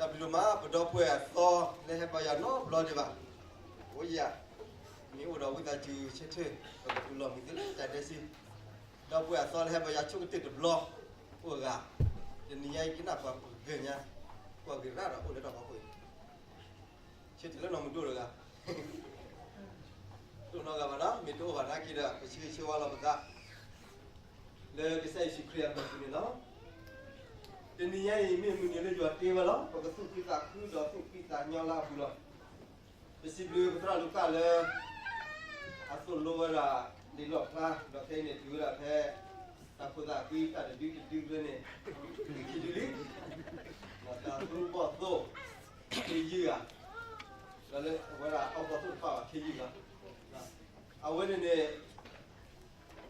တၢ်ဘျုးဒိၣ်မး ပဒီပုၢ်ဝဲၢ်အသီလၢဟဲပာ်ယွၤနီတဘျီဒံးဘၣ်. အိၣ်ယၤ, မ့ၢ်အိၣ်ဒီးဝံသးစူၤဆၢထၢၣ် ပကတူၢ်လိာ်မုာ်သုလၢတၢ်ဒဲစံ, ဒီပုၢ်ဝဲၢ်အသီလၢဟဲပာ်ယွၤဆိကတၢၢ်တဘျီ အိၣ်အဂၤ, တနံၤညါအံၤကနၣ်ပှၤပဂၢၢ်ညါ, ပှၤဂ့ၤရၣ်ဒီးအိၣ်လၢတၢ်ဖီခိၣ်အံၤ ဆၢထၢၣ်လၢနီၢ်မုၢ်ဒိၣ်တဂၤ တအိၣ်နီတဂၤဘၣ်နီၤ, မ့ၢ်တအိၣ်ဘၣ်နာ်က့ဒီး ပဆၢဂ့ၤဆၢဝါလီၤပသး လၢကစၢ်ယ့ၣ်ၡူးခရံာ်အမံၤပူၤန့ၣ်လီၤ. တနံၤညါအံၤမ့ၢ်မုၢ်နံၤလၢယွၤတ့ဝဲလီၤ, ပကသူၣ်ဖှံသးခုဒီးသူၣ်ဖှံသးညီလၢအပူၤလီၤ. ပစံးဘျုးပသရၣ်လူၤကၣ်လၢ အသိၣ်လိဝဲဒၣ်လံာ်လီၣ်ဖျါ, ဒီးခဲအံၤန့ၣ်တုၤဝဲဒၣ်ဖဲ တၢ်ခိၣ်သးကွံတၢ်တဒုတဒုဖဲန့ၣ် ခံဒုလံ, တၢ်သူဘီၣ်သိၣ် ခ့ယုၢ်ဧါ, ဒီးလၢအဝဲဒၣ်အီၣ်ဘီၣ်သိၣ်တဖၣ်ဘၣ်ခ့ယုၢ်လီၤ. အဝဲန့ၣ်န့ၣ်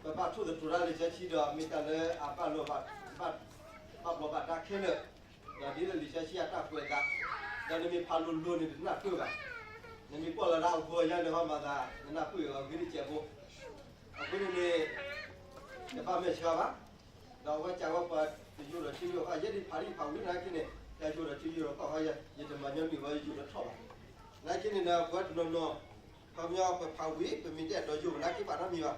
ပဘၣ်ထိၣ်သတြီၤတၢ်လံာ်စီဆှံဒီး မ့ၢ်တၢ်လၢအဘၣ်လိာ်ဘၣ် ဘၣ်ဘျီးဘၣ်ဒါခဲလၢာ်, ဒီးဒ်လၢလံာ်စီဆှံအတၢ်ကွဲးအသး, ဒီးနမ့ၢ်ဖးလိၤလိၤန့ၣ် တနၢ်ပၢၢ်ဘၣ်. နမ့ၢ်ကွၢ်လီၤဒၣ်အဂီၢ်ညါန့ၣ် ဟီမၤသး နနၢ်ပၢၢ်အဂ့ၢ်တစဲးဖိ. အဃိန့ၣ်န့ၣ် တဘၣ်မဲာ်ဆှးဘၣ်. ဒီးအဝဲစံးဝဲပှၤတယိၤဒီးဆံယိၤဃီ, ယဲဒၣ်ဖးဒံးဖးဝံၤနာ်က့န့ၣ် တၢ်ယိၤဒီးဆံယိၤဃီဃီ, ယတမၤညီနုၢ်ဝဲယိၤဒီးထီၣ်ဘၣ်. နာ်က့န့ၣ်ဒီး ပဝဲတနီၤနီၤ ခီပညီပဖးဝံၤ ပမ့ၢ်တအဲၣ်ဒိးယိၤဘၣ်နာ်က့ ပာ်နီတမံၤဘၣ်,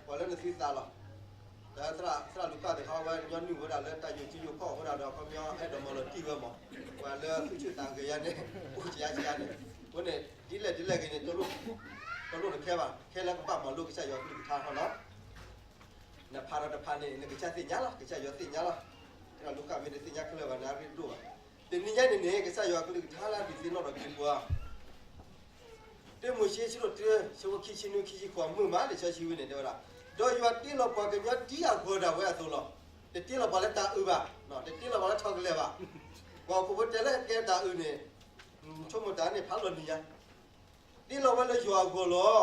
ပှၤလၢနသုသးလီၤ. ဒီးသရၣ်လူၤကၣ်သ့ၣ်တဖၣ်ဝဲညီနုၢ်ဝဲဒၣ်လၢတၢ်ယိၤဆံယိၤဃီအဃိဒၣ်ဒီး ခီပညီအဲၣ်ဒိးမၤလီၤတံၢ်ဝဲမး, ပှၤလၢသူၣ်ဆူၣ်သးဂဲၤယါန့ၣ် အိၣ်ကယါကယါန့ၣ်, အဃိန့ၣ် ဒ်လဲၣ်ဒ်လဲၣ်ဂ့ၤန့ၣ် တလိၣ်တခဲဘၣ်, ခဲလၢာ်ကဘၣ်မၤလိကစၢ်ယွၤကလုၢ်ကထါဃီလီၤ. နဖးဒီးတဖးန့ၣ် နကစၢ်သ့ၣ်ညါလီၤ, ကစၢ်ယွၤသ့ၣ်ညါလီၤ. သရၣ်လူၤကၣ်မ့ၢ်တသ့ၣ်ညါခဲလၢာ်ဘၣ်န့ၣ် အရ့ဒိၣ်ဘၣ်. တနံၤညါန့ၣ်န့ၣ် ကစၢ်ယွၤကလုၢ်ကထါလၢအဒုးသ့ၣ်နီၣ်ထီၣ်က့ၤပှၤ တၢမိၤၡ့ ဆၢဒိၣ်တၢ ဆၢဖိခံဆံနွံ ခံဆံဃိး မုာ်မးလံာ်စီဆှံဝံၤန့ၣ် တဲဝဲဒၣ်, ဒီးယွၤတ့လီၤပှၤကညီဒ်အဂီၤဒၣ်ဝဲအသိးလီၤ. တတ့လီၤပှၤလၢတၢ်အုးဘၣ်, တတ့လီၤပှၤလၢ chocolate ဘၣ်, ပှၤဟီၣ်ခိၣ်ဖိတဲလၢကဲတၢ်အုးန့ၣ် ဆိကမိၣ်တၢ်န့ၣ် ဖးလီၤနံၤညါ တ့လီၤဝဲလၢယွၤအဂီၢ်လီၤ.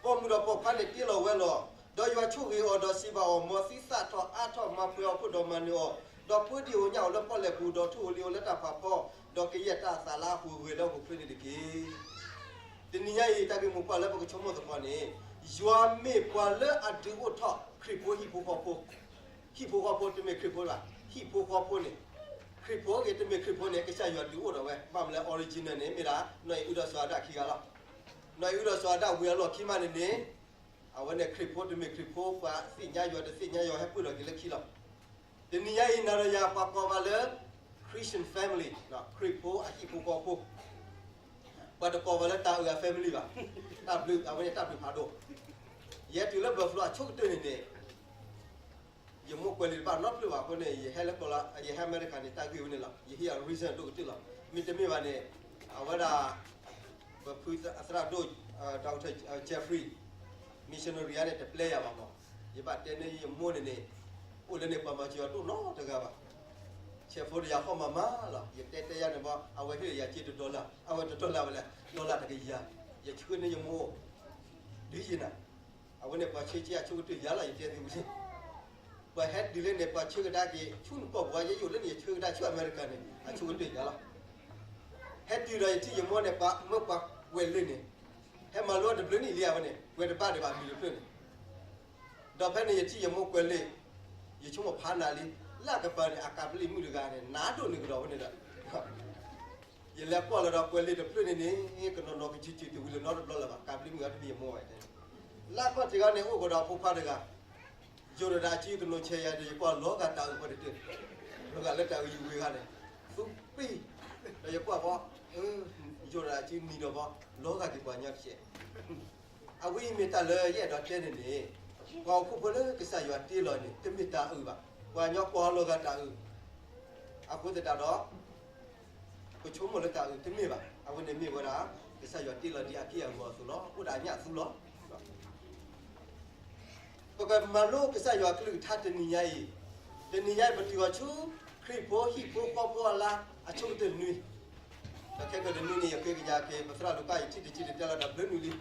ပိာ်မုၣ်ဒီးပိာ်ခွါန့ၣ်တ့လီၤဝဲလီၤ. ဒီးယွၤဆိၣ်ဂ့ၤအီၤဒီးစံးဘၣ်အီၤ, မ်သုသၣ်ထီၣ်အါထီၣ် မၤပှဲၤအီၤခိၣ်ဒီးမၤနၢၤအီၤ, ဒီးပှ့ၤဒံၣ်ဧိၤညၣ်ဧိၤလၢပီၣ်လဲၣ်ပူၤ, ဒီးထူဧိၤလံၤဧိၤလၢတၢ်ဖးဖီ, ဒီးကယဲၢ်တၢ်သးလၢအဟူးဂဲၤလၢဟီၣ်ခိၣ်ချၢန့ၣ်တက့ၢ်. တနံၤညါအံၤ တၢ်ဂ့ၢ်မိၢ်ပှၢ်လၢပကဆိကမိၣ်သကိးန့ၣ်, ယွၤမ့ၢ်ပှၤလၢအဒုးအိၣ်ထီၣ်ခရံာ်ဖိဟံၣ်ဖိဃီဖိ ဟံၣ်ဖိဃီဖိတမ့ၢ်ခရံာ်ဖိဘၣ်, ဟံၣ်ဖိဃီဖိန့ၣ်, ခရံာ်ဖိဂ့ၤတမ့ၢ်ခရံာ်ဖိန့ၣ် ကစၢ်ယွၤဒုးအိၣ်ထီၣ်ဝဲ, ဘၣ်မနုၤလဲၣ် original န့ၣ် မ့ၢ်ဒၣ် နီၢ်အံၣ်အုဒီးစီၤအၤဒၣ်ခံဂၤလီၤ. နီၢ်အံၣ်အုဒီးစီၤအၤဒၣ်ဝံၤအလီၢ်ခံမးန့ၣ်န့ၣ်, အဝဲန့ၣ်ခရံာ်ဖိတမ့ၢ်ခရံာ်ဖိ ပှၤသ့ၣ်ညါယွၤတသ့ၣ်ညါယွၤဟဲပၢၢ်ထီၣ်က့ၤလၢခံလီၤ. တနံၤညါအံၤ နၤဒီးယၤပှၤကိးပှၤလၢ Christian family, ခရံာ်ဖိအဟံၣ်ဖိဃီဖိ ပှၤတကိးပှၤလၢတၢ်အုးအ family ဘၣ်, တၢ်ဘျုး အဝဲန့ၣ်တၢ်ဘျုးဖးဒိၣ်, ယဟဲတုၤလၢ Buffalo အဆိကတၢၢ်န့ၣ်န့ၣ် ယမိၢ်ကွဲးလံာ်တဘၣ်နီတဖျၢၣ်ဘၣ်အဃိန့ၣ် ယဟဲလၢကီၢ်လၢ ယဟဲအမဲရကၤန့ၣ် တၢ်ဂ့ၢ်ဝဲန့ၣ်လီၤ. ယဟ့ၣ်အ reason ဒိၣ်ကတၢၢ်လီၤ. မ့တမ့ၢ်ဘၣ်န့ၣ် အဝဲဒၣ် ပဖုအသရၣ်ဒိၣ် Doctor Jeffrey missionary န့ၣ် တပျဲယၤဘၣ်မး, ယဘၣ်တဲန့ၢ်ယမိၢ်န့ၣ်န့ၣ်, အိၣ်လၢန့ၣ်ပှၤမၤစၢၤအီၤတအိၣ်နီတဂၤဘၣ်. ဆဲးဖိဒီးယၤဟီၣ်မးမးလီၤ. ယတဲတဲယၤန့ၣ်ဘၣ် အဝဲဟ့ၣ်ယၤစ့တ dollar, အဝဲတ dollar ဝဲလဲၣ် dollar တကယၤ, ယဆှၢန့ၢ်ယမိၢ် ဒ်ယံၤနၤ အဝဲန့ၣ်ပှၤဆှၢက့ၤအဆိကတၢၢ်ယၤလီၤ ယတဲသုဝံၤလံ. ပှၤဟဲတုၤလၢန့ၣ် ပှၤဆှၢကဒါက့ၤ ဆူနကီၢ်ပူၤ ယဲယိာ်လၢန့ၣ် ယဆှၢကဒါဆူအမဲရကၤန့ၣ် အဆိကတၢၢ်ယၤလီၤ. ဟဲတုၤဒီးယထံၣ်ယမိၢ်န့ၣ် ပှၤမၢပှၤကွဲးလံာ်န့ၣ်, ဟဲမၤလိတဘျုးနံၣ်လံအဝဲန့ၣ် ကွဲးတဘၣ်ဒံးဘၣ်မံၤတဖျၢၣ်န့ၣ်, ဒီးဖဲန့ၣ် ယထံၣ်ယမိၢ်ကွဲးလံာ်, ယဆိကမိၣ်ဖးနၤလံ, လၢအကပၤန့ၣ် အကးပလံၣ်မုၣ်တဂၤန့ၣ် နးဒိၣ်န့ၣ်ကဒီးဝဲန့ၣ်ဒီး ယလဲၤကွၢ်လီၤဒီးကွဲးလံာ်တဖျၢၣ်န့ၣ်န့ၣ် ကနီၤနီၤကစုစူတဝံၤလၢနီတဘျီလၢၤဘၣ်, ကးပလံၣ်မုၣ်အတမ့ၢ်ယမိၢ်ဘၣ်တဲ. လၢအခီၣ်ထံးခီန့ၣ် အိၣ်ကဒီးအဖိခွါတဂၤ, ယိၤဒီးဒၣ်အစုကနိးဆဲးယၤဒီး ယကွၢ်လီၤဂာ်တၢ်အုးပှၤတတၢၢ်, လီၤဂာ်လၢတၢ်အုးယဝံၤဂၤန့ၣ်, သူပံ, ဒီးယကွၢ်ဘီ, ယိၤဒီးဒၣ်အစုနံၤဒီးဘီ, လီၤဂာ်က့ၤပှၤညီတကဲး အဝဲအံၤမ့ၢ်တၢ်လၢယအဲၣ်ဒိးတဲန့ၣ်န့ၣ်, ပှၤဟီၣ်ခိၣ်ဖိလၢကစၢ်ယွၤတ့လီၤန့ၣ် တမ့ၢ်တၢ်အုးဘၣ်, ပှၤညီကွၢ်လီၤဂာ်တၢ်အုး, အဃိသတးဒီး ပဆိကမိၣ်လၢတၢ်အုးတမ့ၢ်ဘၣ်, အဝဲန့ၣ်မ့ၢ်ဝဲဒၣ် ကစၢ်ယွၤတ့လီၤဒ်အက့ၢ်အဂီၤအသိးလီၤ, အိၣ်ဒၣ်အညၣ်အသူလီၤ. ပကမၤလိကစၢ်ယွၤကလုၢ်ကထါတနံၤညါအံၤ, တနံၤညါအံၤ ပတုၤအီၤဆူ ခရံာ်ဖိဟံၣ်ဖိဃီဖိအလါ အဆိကတၢၢ်နွံ, ဒီးခဲကတနွံန့ၣ် ယဃ့ကညးက့ၤ ပသရၣ်လူၤကၣ်ယထံၣ်တဆံတတဲလီၤတၢ်ဘျုးနွံလံ,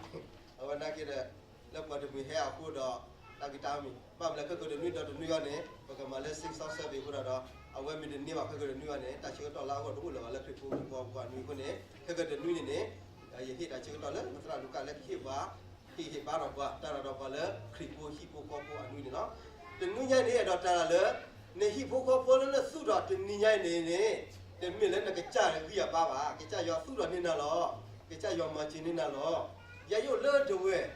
အဝဲနာ်က့ဒီး လၢပှၤတမှံၤဟဲအဃိဒီး တၢ်ဂ့ၢ်တၢ်မံၤ ဘၣ်မနုၤလၢခဲကတနွံဒီးတနွံအံၤန့ၣ် ပကမၤလၢ sing song service အဃိဒီး အဝဲမ့ၢ်တန့ၢ်ဘၣ်ခဲကတနွံအံၤန့ၣ် တၢ်ဆၢကတီၢ်လၢအဂီၢ်တအိၣ်လၢၤဘၣ်လၢခရံာ်ဖိဟံၣ်ဖိဃီဖိအနွံအဃိန့ၣ် ခဲကတနွံန့ၣ်န့ၣ် ယဟ့ၣ်တၢ်ဆၢကတီၢ်လၢပသရၣ်လူၤကၣ်လၢကဟ့ၣ်ပှၤ ဟ့ၣ်ဂံၢ်ဟ့ၣ်ဘါဒီးပှၤ တၢ်ရၤဒီးပှၤလၢခရံာ်ဖိဟံၣ်ဖိဃီဖိအနွံန့ၣ်လီၤ. တနွံညါအံၤန့ၣ် အဲၣ်ဒိးတၢ်ရၤလၢ နဟံၣ်ဖိဃီဖိလၢနသူၣ်ထီၣ်တနံၤညါအံၤန့ၣ်န့ၣ် တမ့ၢ်လၢနကစၢ်ဂံၢ်အဘါဘၣ်, ကစၢ်ယွၤသူၣ်ထီၣ်န့ၢ်နၤလီၤ. ကစၢ်ယွၤမၤစၢၤန့ၢ်နၤလီၤ. ယဲယအိၣ်လၢဒဝဲၢ်,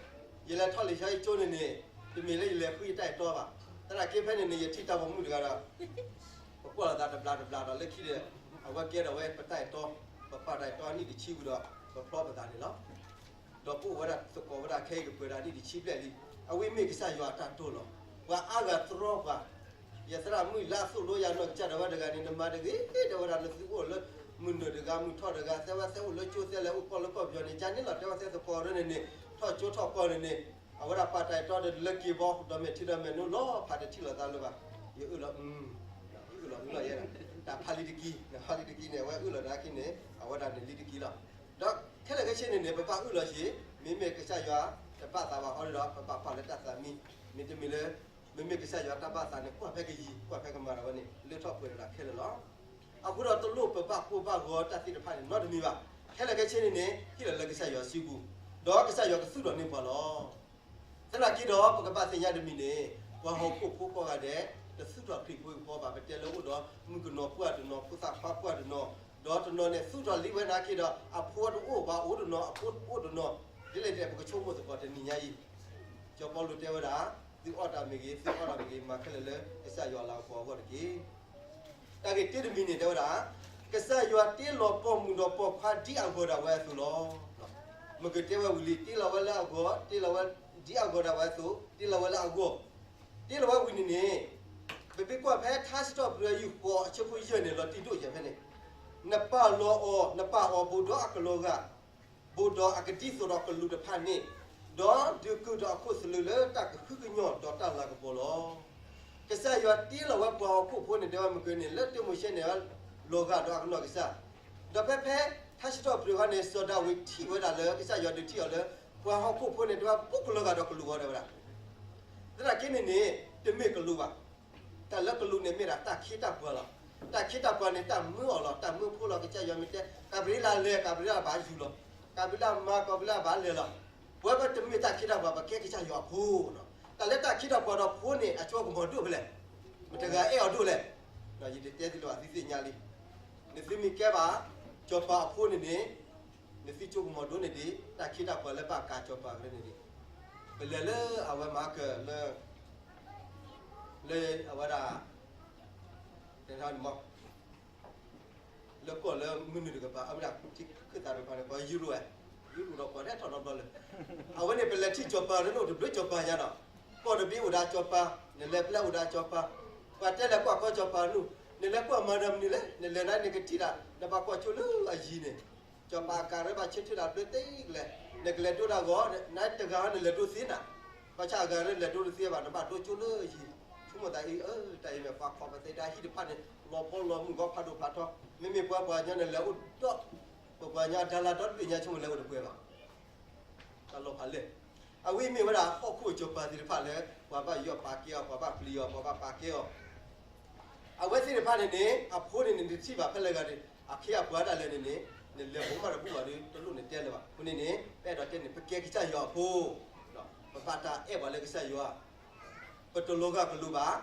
ယလဲၤထီၣ်လံာ်စီဆှံကၠိန့ၣ်န့ၣ်, တမ့ၢ်လၢယလဲၤဃုယတၢ်အဲၣ်တီဘၣ်. သနာ်က့ဖဲန့ၣ်န့ၣ် ယထံၣ်တၢ်ပိာ်မုၣ်တဂၤဒီး ပကွၢ်လိာ်သးတဘျီတဘျီဒီး လၢခံဒီး အဝဲကဲထီၣ်ဝဲပတၢ်အဲၣ်တီ, ပပာ်တၢ်အဲၣ်တီအနံၣ်တဆံဝံၤဒီး ပဖျီပသးန့ၣ်လီၤ. ဒီးပအိၣ်ဝဲဒၣ်သကိးဝဲဒၣ်ခဲအံၤကပှဲၤဒီးအနံၣ်တဆံဘျဲၣ်လံ. အဝဲမ့ၢ်ကစၢ်ယွၤအတၢ်တိာ်လီၤ. ပှၤအါဂၤတြီပှၤ, ယသရၣ်မုၣ်လၢအသိၣ်လိယၤနီၢ်ကစၢ်ဒၣ်ဝဲတဂၤန့ၣ် နမၤတဂ့ၤ, တဲဝဲဒၣ် နသုအိၣ်လၢမုၢ်နုာ်တဂၤ မုၢ်ထီၣ်တဂၤ, သဲဝဲသဲအိၣ်လၢကၠိသဲလဲၤအိၣ်ကီၢ်လၢကီၢ်ပယီၤန့ၣ် ကန့ၣ်လီၤ. တဲဝဲသဲသကိးရၢန့ၣ်န့ၣ် ထီၣ်ကၠိထီၣ်ကီၢ်န့ၣ်န့ၣ် အဝဲဒၣ်ပာ်တၢ်အဲၣ်တီဒီးလၢက့ၤဘီ ဒီးမဲာ်ထံဒီးမဲာ်နိလီၤ ဖးတထံၣ်လိာ်သးလၢၤဘၣ်. ယအၢၣ်လီၤ, ယအၢၣ်လီၤအၢၣ်လီၤယဲဒၣ် တၢ်ဖးလံတကံ, ဖးလံတကံန့ၣ် အဝဲအၢၣ်လီၤဒၣ်က့န့ၣ် အဝဲဒၣ်န့ၣ်လံတကံလီၤ. ဒီးခဲလၢာ်ခဲဆ့န့ၣ်န့ၣ် ပဘၣ်အၢၣ်လီၤဆ့, မ့မ့ၢ်ကစၢ်ယွၤတဘၣ်သးဘၣ်ဃီဒီး ပဘၣ်ပာ်လၢတၢ်သးမံ, မ့တမ့ၢ်လၢ မ့မ့ၢ်ကစၢ်ယွၤတၢ်ဘၣ်သးန့ၣ် ကွၢ်ဖဲကယံၤ ကွၢ်ဖဲကမၤဒီးဝဲန့ၣ် လၢထီၣ်ပှဲၤဒီးခဲလၢာ်လီၤ. အဃိဒီးတလိၣ်ပဘၣ်ကိၢ်ဘၣ်ဂီၤတၢ်သ့ၣ်တဖၣ်န့ၣ်နီတမံၤဘၣ်. ခဲလၢာ်ခဲဆ့န့ၣ်န့ၣ် ဟ့ၣ်လီၤလၢကစၢ်ယွၤစုပူၤ, ဒီးကစၢ်ယွၤကသူၣ်ထီၣ်န့ၢ်ပှၤလီၤ. သနာ်က့ဒီး ပကဘၣ်သ့ၣ်ညါတမံၤန့ၣ် ပှၤဟီၣ်ခိၣ်ဖိကိးဂၤဒဲး တသူၣ်ထီၣ်ခရံာ်ဖိအဖီဘၣ်. ပတဲလၢအိၣ်ဒီးမုၣ်ကနီၤပှၢ်တနီၤ ဖိသၣ်ခွါပှၢ်တနီၤ, ဒီးတနီၤန့ၣ် သူၣ်ထီၣ်လံဝဲနာ်က့ဒီး အဖိတအိၣ် ပှၤအိၣ်တနီၤ အဖိတအိၣ်တနီၤ, ဒ်လဲၣ်ဒ်လဲၣ် ပကဆိကမိၣ်သကိးတနံၤညါအံၤ, စီၤပီလူးတဲဝဲဒၣ်, သုအီၣ်တၢ်မ့ၢ်ဂ့ၤ သုအီတၢ်မ့ၢ်ဂ့ၤ မၤခဲလၢာ်လၢကစၢ်ယွၤအလၤကပီၤအဂီၢ်တက့ၢ်. တၢ်ဂ့ၢ်တ့တမံၤန့ၣ် တဲဝဲဒၣ်, ကစၢ်ယွၤတ့လီၤပိာ်မုၣ်ဒီးပိာ်ခွါဒ်အဂီၢ်ဒၣ်ဝဲအသိးလီၤ. မ့ၢ်ကတဲဝဲဝံၤလံ တ့လီၤဝဲလၢအဂီၢ်, တ့လီၤဝဲဒ်အဂီၢ်ဒၣ်ဝဲအသိး, တ့လီၤဝဲလၢအဂီၢ်, တ့လီၤဝဲဝံၤန့ၣ်န့ၣ်, ပမ့ၢ်ကွၢ်ဖဲထါစံးထီၣ်ပတြၢၤ ဃိး အဆၢဖိယဲၢ်န့ၣ် လီၤတံၢ်ဒိၣ်ယဲၢ်ဖဲန့ၣ်, နပာ်လီၤအီၤ, နပာ်အီၤဘူးဒီးအကလီၤဂာ်, ဘူးဒီးအကဒံသိးဒီးကလူးတဖၣ်န့ၣ်, ဒီးဒုးကုၢ်ဒီးအခိၣ်သလုးလၢတၢ်ကဟုကညီၢ်ဒီးတၢ်လၤကပီၤလီၤ. ကစၢ်ယွၤတ့လီၤဝဲပှၤဟီၣ်ခိၣ်ဖိန့ၣ် တဲဝဲမ့ၢ်ကန့ၣ် လၢတၢမိၤၡ့န့ၣ် လီၤဂာ်ဒီးအကနီၢ်ကစၢ်, ဒီးဖဲဖဲထါစံးထီၣ်ပတြၢၤခီန့ၣ် စီၤဒၤဝံးထံၣ်ဝဲဒၣ်လၢကစၢ်ယွၤဒုးထံၣ်အီၤလၢ ပှၤဟီၣ်ခိၣ်ဖိန့ၣ် တဲဝဲဘူးကလီၤဂာ်ဒီးကလူးဝဲဒၣ်ဝဲဒၣ် သနာ်က့န့ၣ်န့ၣ် တမ့ၢ်ကလူးဘၣ်. တၢ်လၢကလူးန့ၣ်မ့ၢ်ဒၣ်တၢ်ခ့တၢ်ပှၤလီၤ. တၢ်ခ့တၢ်ပှၤန့ၣ် တၢ်မၢအီၤလီၤ. တၢ်မၢဖိလီၤ. ကစၢ်ယွၤမ့ၢ်တဲ ကၤဘြံၤလးလဲၤ ကၤဘြံၤလးဘၣ်ယူၤလီၤ. ကၤဘြံၤလးမၤ ကၤဘြံၤလးဘၣ်လဲၤလီၤ. ပဝဲပတမ့ၢ်တၢ်ခ့တၢ်ပှၤ ပကဲကစၢ်ယွၤအဖိလီၤ. တၢ်လၢတၢ်ခ့တၢ်ပှၤဒီးဖိန့ၣ် အဆိကမိၣ်ဒိၣ်ဖဲလဲၣ်, မတၤဂၤအဲၣ်အီၤဒိၣ်လဲၣ်. ယတတဲသုလၢၤဘၣ် သုသ့ၣ်ညါလံ. နသုမ့ၢ်ကဲဘၣ် စီၤပၤအဖိန့ၣ်န့ၣ် နသုဆိကမိၣ်ဒိၣ်န့ၣ်ဒံး တၢ်ခ့တၢ်ပှၤလၢဘၣ်ကးစီၤပၤကရၢန့ၣ်ဒံး, ပလဲၤလၢအဝဲမၤကၢၤလၢ လၢအဝဲဒၣ် တဲမ လၢကီၢ်လၢမုၢ်နုာ်တကပၤ အမ့ၢ်ဒၣ်ထံခၢၣ်သးတကပၤန့ၣ် ပှၤယူရိၣ်ဝဲ, ယူရိၣ်ဒီးပှၤဒဲးထီၣ်နီတဘျီလၢၤ. အဝဲန့ၣ် ပလဲၤထံၣ်စီၤပၤလၢနအိၣ်တဘျုးစီၤပၤညါဒီး ကီၢ်တဘ့ၣ်အိၣ်ဒၣ်စီၤပၤ, နလဲၤပျဲအိၣ်ဒၣ်စီၤပၤ, ပှၤတဲလဲၤကွၢ်ကီစီၤပၤနုာ်, နလဲၤကွၢ်မၤဒီးမနုၤလဲၣ်, နလဲၤနၤန့ၣ်ကထံၣ်ဒၣ် နဘၣ်ကွၢ်ကၠိလၢအယံၤန့ၣ်, စီၤပၤအကၤရၢဘၣ်ဆၢထၢၣ်ဒၣ်ဘျၢသ့ကလဲာ်, နကလဲၤဒိတၢ်ဂီၤ, နတဂၤနလဲၤဒိသ့နၤ, ဘၣ်ဆၣ်အဂၤရၢလဲၤဒိတသ့ဘၣ်, နဘၣ်ဒိကၠိလၢအယံၤ, ဆိကမိၣ်သးအံၤ အၢ တၢ်အံၤမ့ၢ်ပှၤခီၣ်ပသ့ဒၣ်ဟံၣ်တဖၣ်န့ၣ် လီၤဘီလီၤမုၢ်ဂီၤဖးဒိၣ်ဖးထီ, မ့မ့ၢ်ပှၤပှၤညီန့ၣ်လဲၤအိၣ်ဒီး ပပှၤညီတၢ်လၢ်ဒီတဘ့ၣ်ညါဆိကမိၣ်လဲၤအိၣ်တပှဲၤဘၣ် တၢ်လီၤဖးလဲၢ်. အဝဲမ့ၢ်ဝဲဒၣ်ဟီၣ်ခိၣ်စီၤပၤသ့ၣ်တဖၣ်လၢ ပှၤဘၣ်ယီၣ်ပာ်ကဲအီၤ, ပှၤဘၣ်ပျံၤအီၤ, ပှၤဘၣ်ပာ်ကဲအီၤ, အဝဲသ့ၣ်တဖၣ်န့ၣ်န့ၣ် အဖိန့ၣ်န့ၣ် နထံၣ်ဘၣ်ဖဲလဲၣ်ဂၤဒီး အခ့အပှၤဒၣ်လဲာ်န့ၣ်န့ၣ် နလဲၤဘိးမးတဘူၣ်ဘၣ်ဒီး တလိၣ်နတဲလၢၤဘၣ်. အဃိန့ၣ်န့ၣ် ပအဲၣ်ဒိးတဲန့ၣ် ပကဲကစၢ်ယွၤအဖိ, ပဘၣ်တၢ်အဲၣ်ပှၤလၢကစၢ်ယွၤ ပတလီၤဂာ်ကလူးဘၣ်.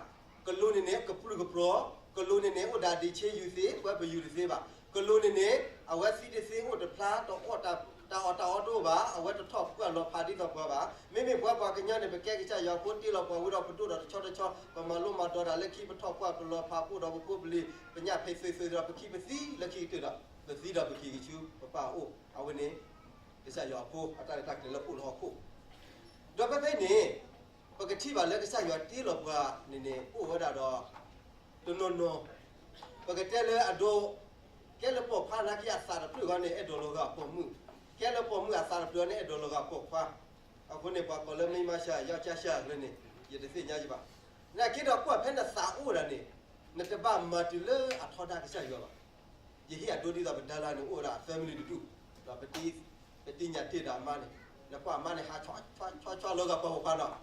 ကလူးန့ၣ်န့ၣ် ကပြုၢ်ကပြီၤ, ကလူးန့ၣ်န့ၣ် အိၣ်ဒၣ်ဒံးဆ့ယူၤသ့, ပဝဲပယူၤတသ့ဘၣ်. ကလူးန့ၣ်န့ၣ် အဝဲသံတသ့အိၣ်တဖျါ, တၢ်အီၣ်တၢ်အီတအိၣ်ဘၣ်, အဝဲတထီၣ်ပှၢ်လီၤဖးဒ်သိးပှၤဘၣ်. မ့မ့ၢ်ပှၤပှၤကညီန့ၣ် ပကဲကစၢ်ယွၤအဖိ တ့လီၤပှၤဝံၤဒီးပဒိၣ်ဒီးတဆီတဆီ, ပမၤလိမၤဒိးတၢ်လၢခံ ပထီၣ်ပှၢ်ပလီၤဖး ပအိၣ်ဒီးပဖိပလံၤ, ပညၣ်ဖံးသုးသုးဒီးပခံပသံလၢခံကတၢၢ်ဒီး ပသံဒီးပက့ၤကဆူပပၢ်အအိၣ်, အဝဲန့ၣ် ကစၢ်ယွၤအဖိ အတၢ်ရဲၣ်တၢ်ကျဲၤလၢအိၣ်လၢဟီၣ်ခိၣ် ဒီးဖဲဖဲအံၤန့ၣ် ပကထံၣ်ဘၣ်လၢကစၢ်ယွၤတ့လီၤပှၤန့ၣ်န့ၣ် အိၣ်ဝဲဒၣ်ဒီး တနီၤနီၤ, ပကတဲလၢအဒိ, ကဲလၢပိာ်ခွါနာ်က့အသးတဖျၢၣ်ဃီန့ၣ် အဲၣ်ဒိးလီၤဂာ်ပိာ်မုၣ်, ကဲလၢပိာ်မုၣ်အသးတဖျၢၣ်ဃီန့ၣ် အဲၣ်ဒိးလီၤဂာ်ပိာ်ခွါ, အဃိန့ၣ် ပှၤကိးလၢမ့ၢ်မၤရှး ယီၤကၠါရှးကရၢန့ၣ် ယတသ့ၣ်ညါယဘၣ်. နာ်က့ဒီးကွၢ်ဖဲနသးအိၣ်ဒၣ်န့ၣ် နတဘၣ်မၤတုၤလၢအထီဒါကစၢ်ယွၤဘၣ်. ယဟ့ၣ်အဒိဒ်သိးပဒါလၢန့ၣ် အိၣ်ဝဲဒၣ် family တဒူၣ်, ဒီးပတံၤညၣ်တ့ၢ်ဒီးအမါန့ၣ်, နကွၢ်အမါန့ၣ် ဟးဆီဆီဆီလီၤဂာ်ပှၤပိာ်ခွါနီၤ,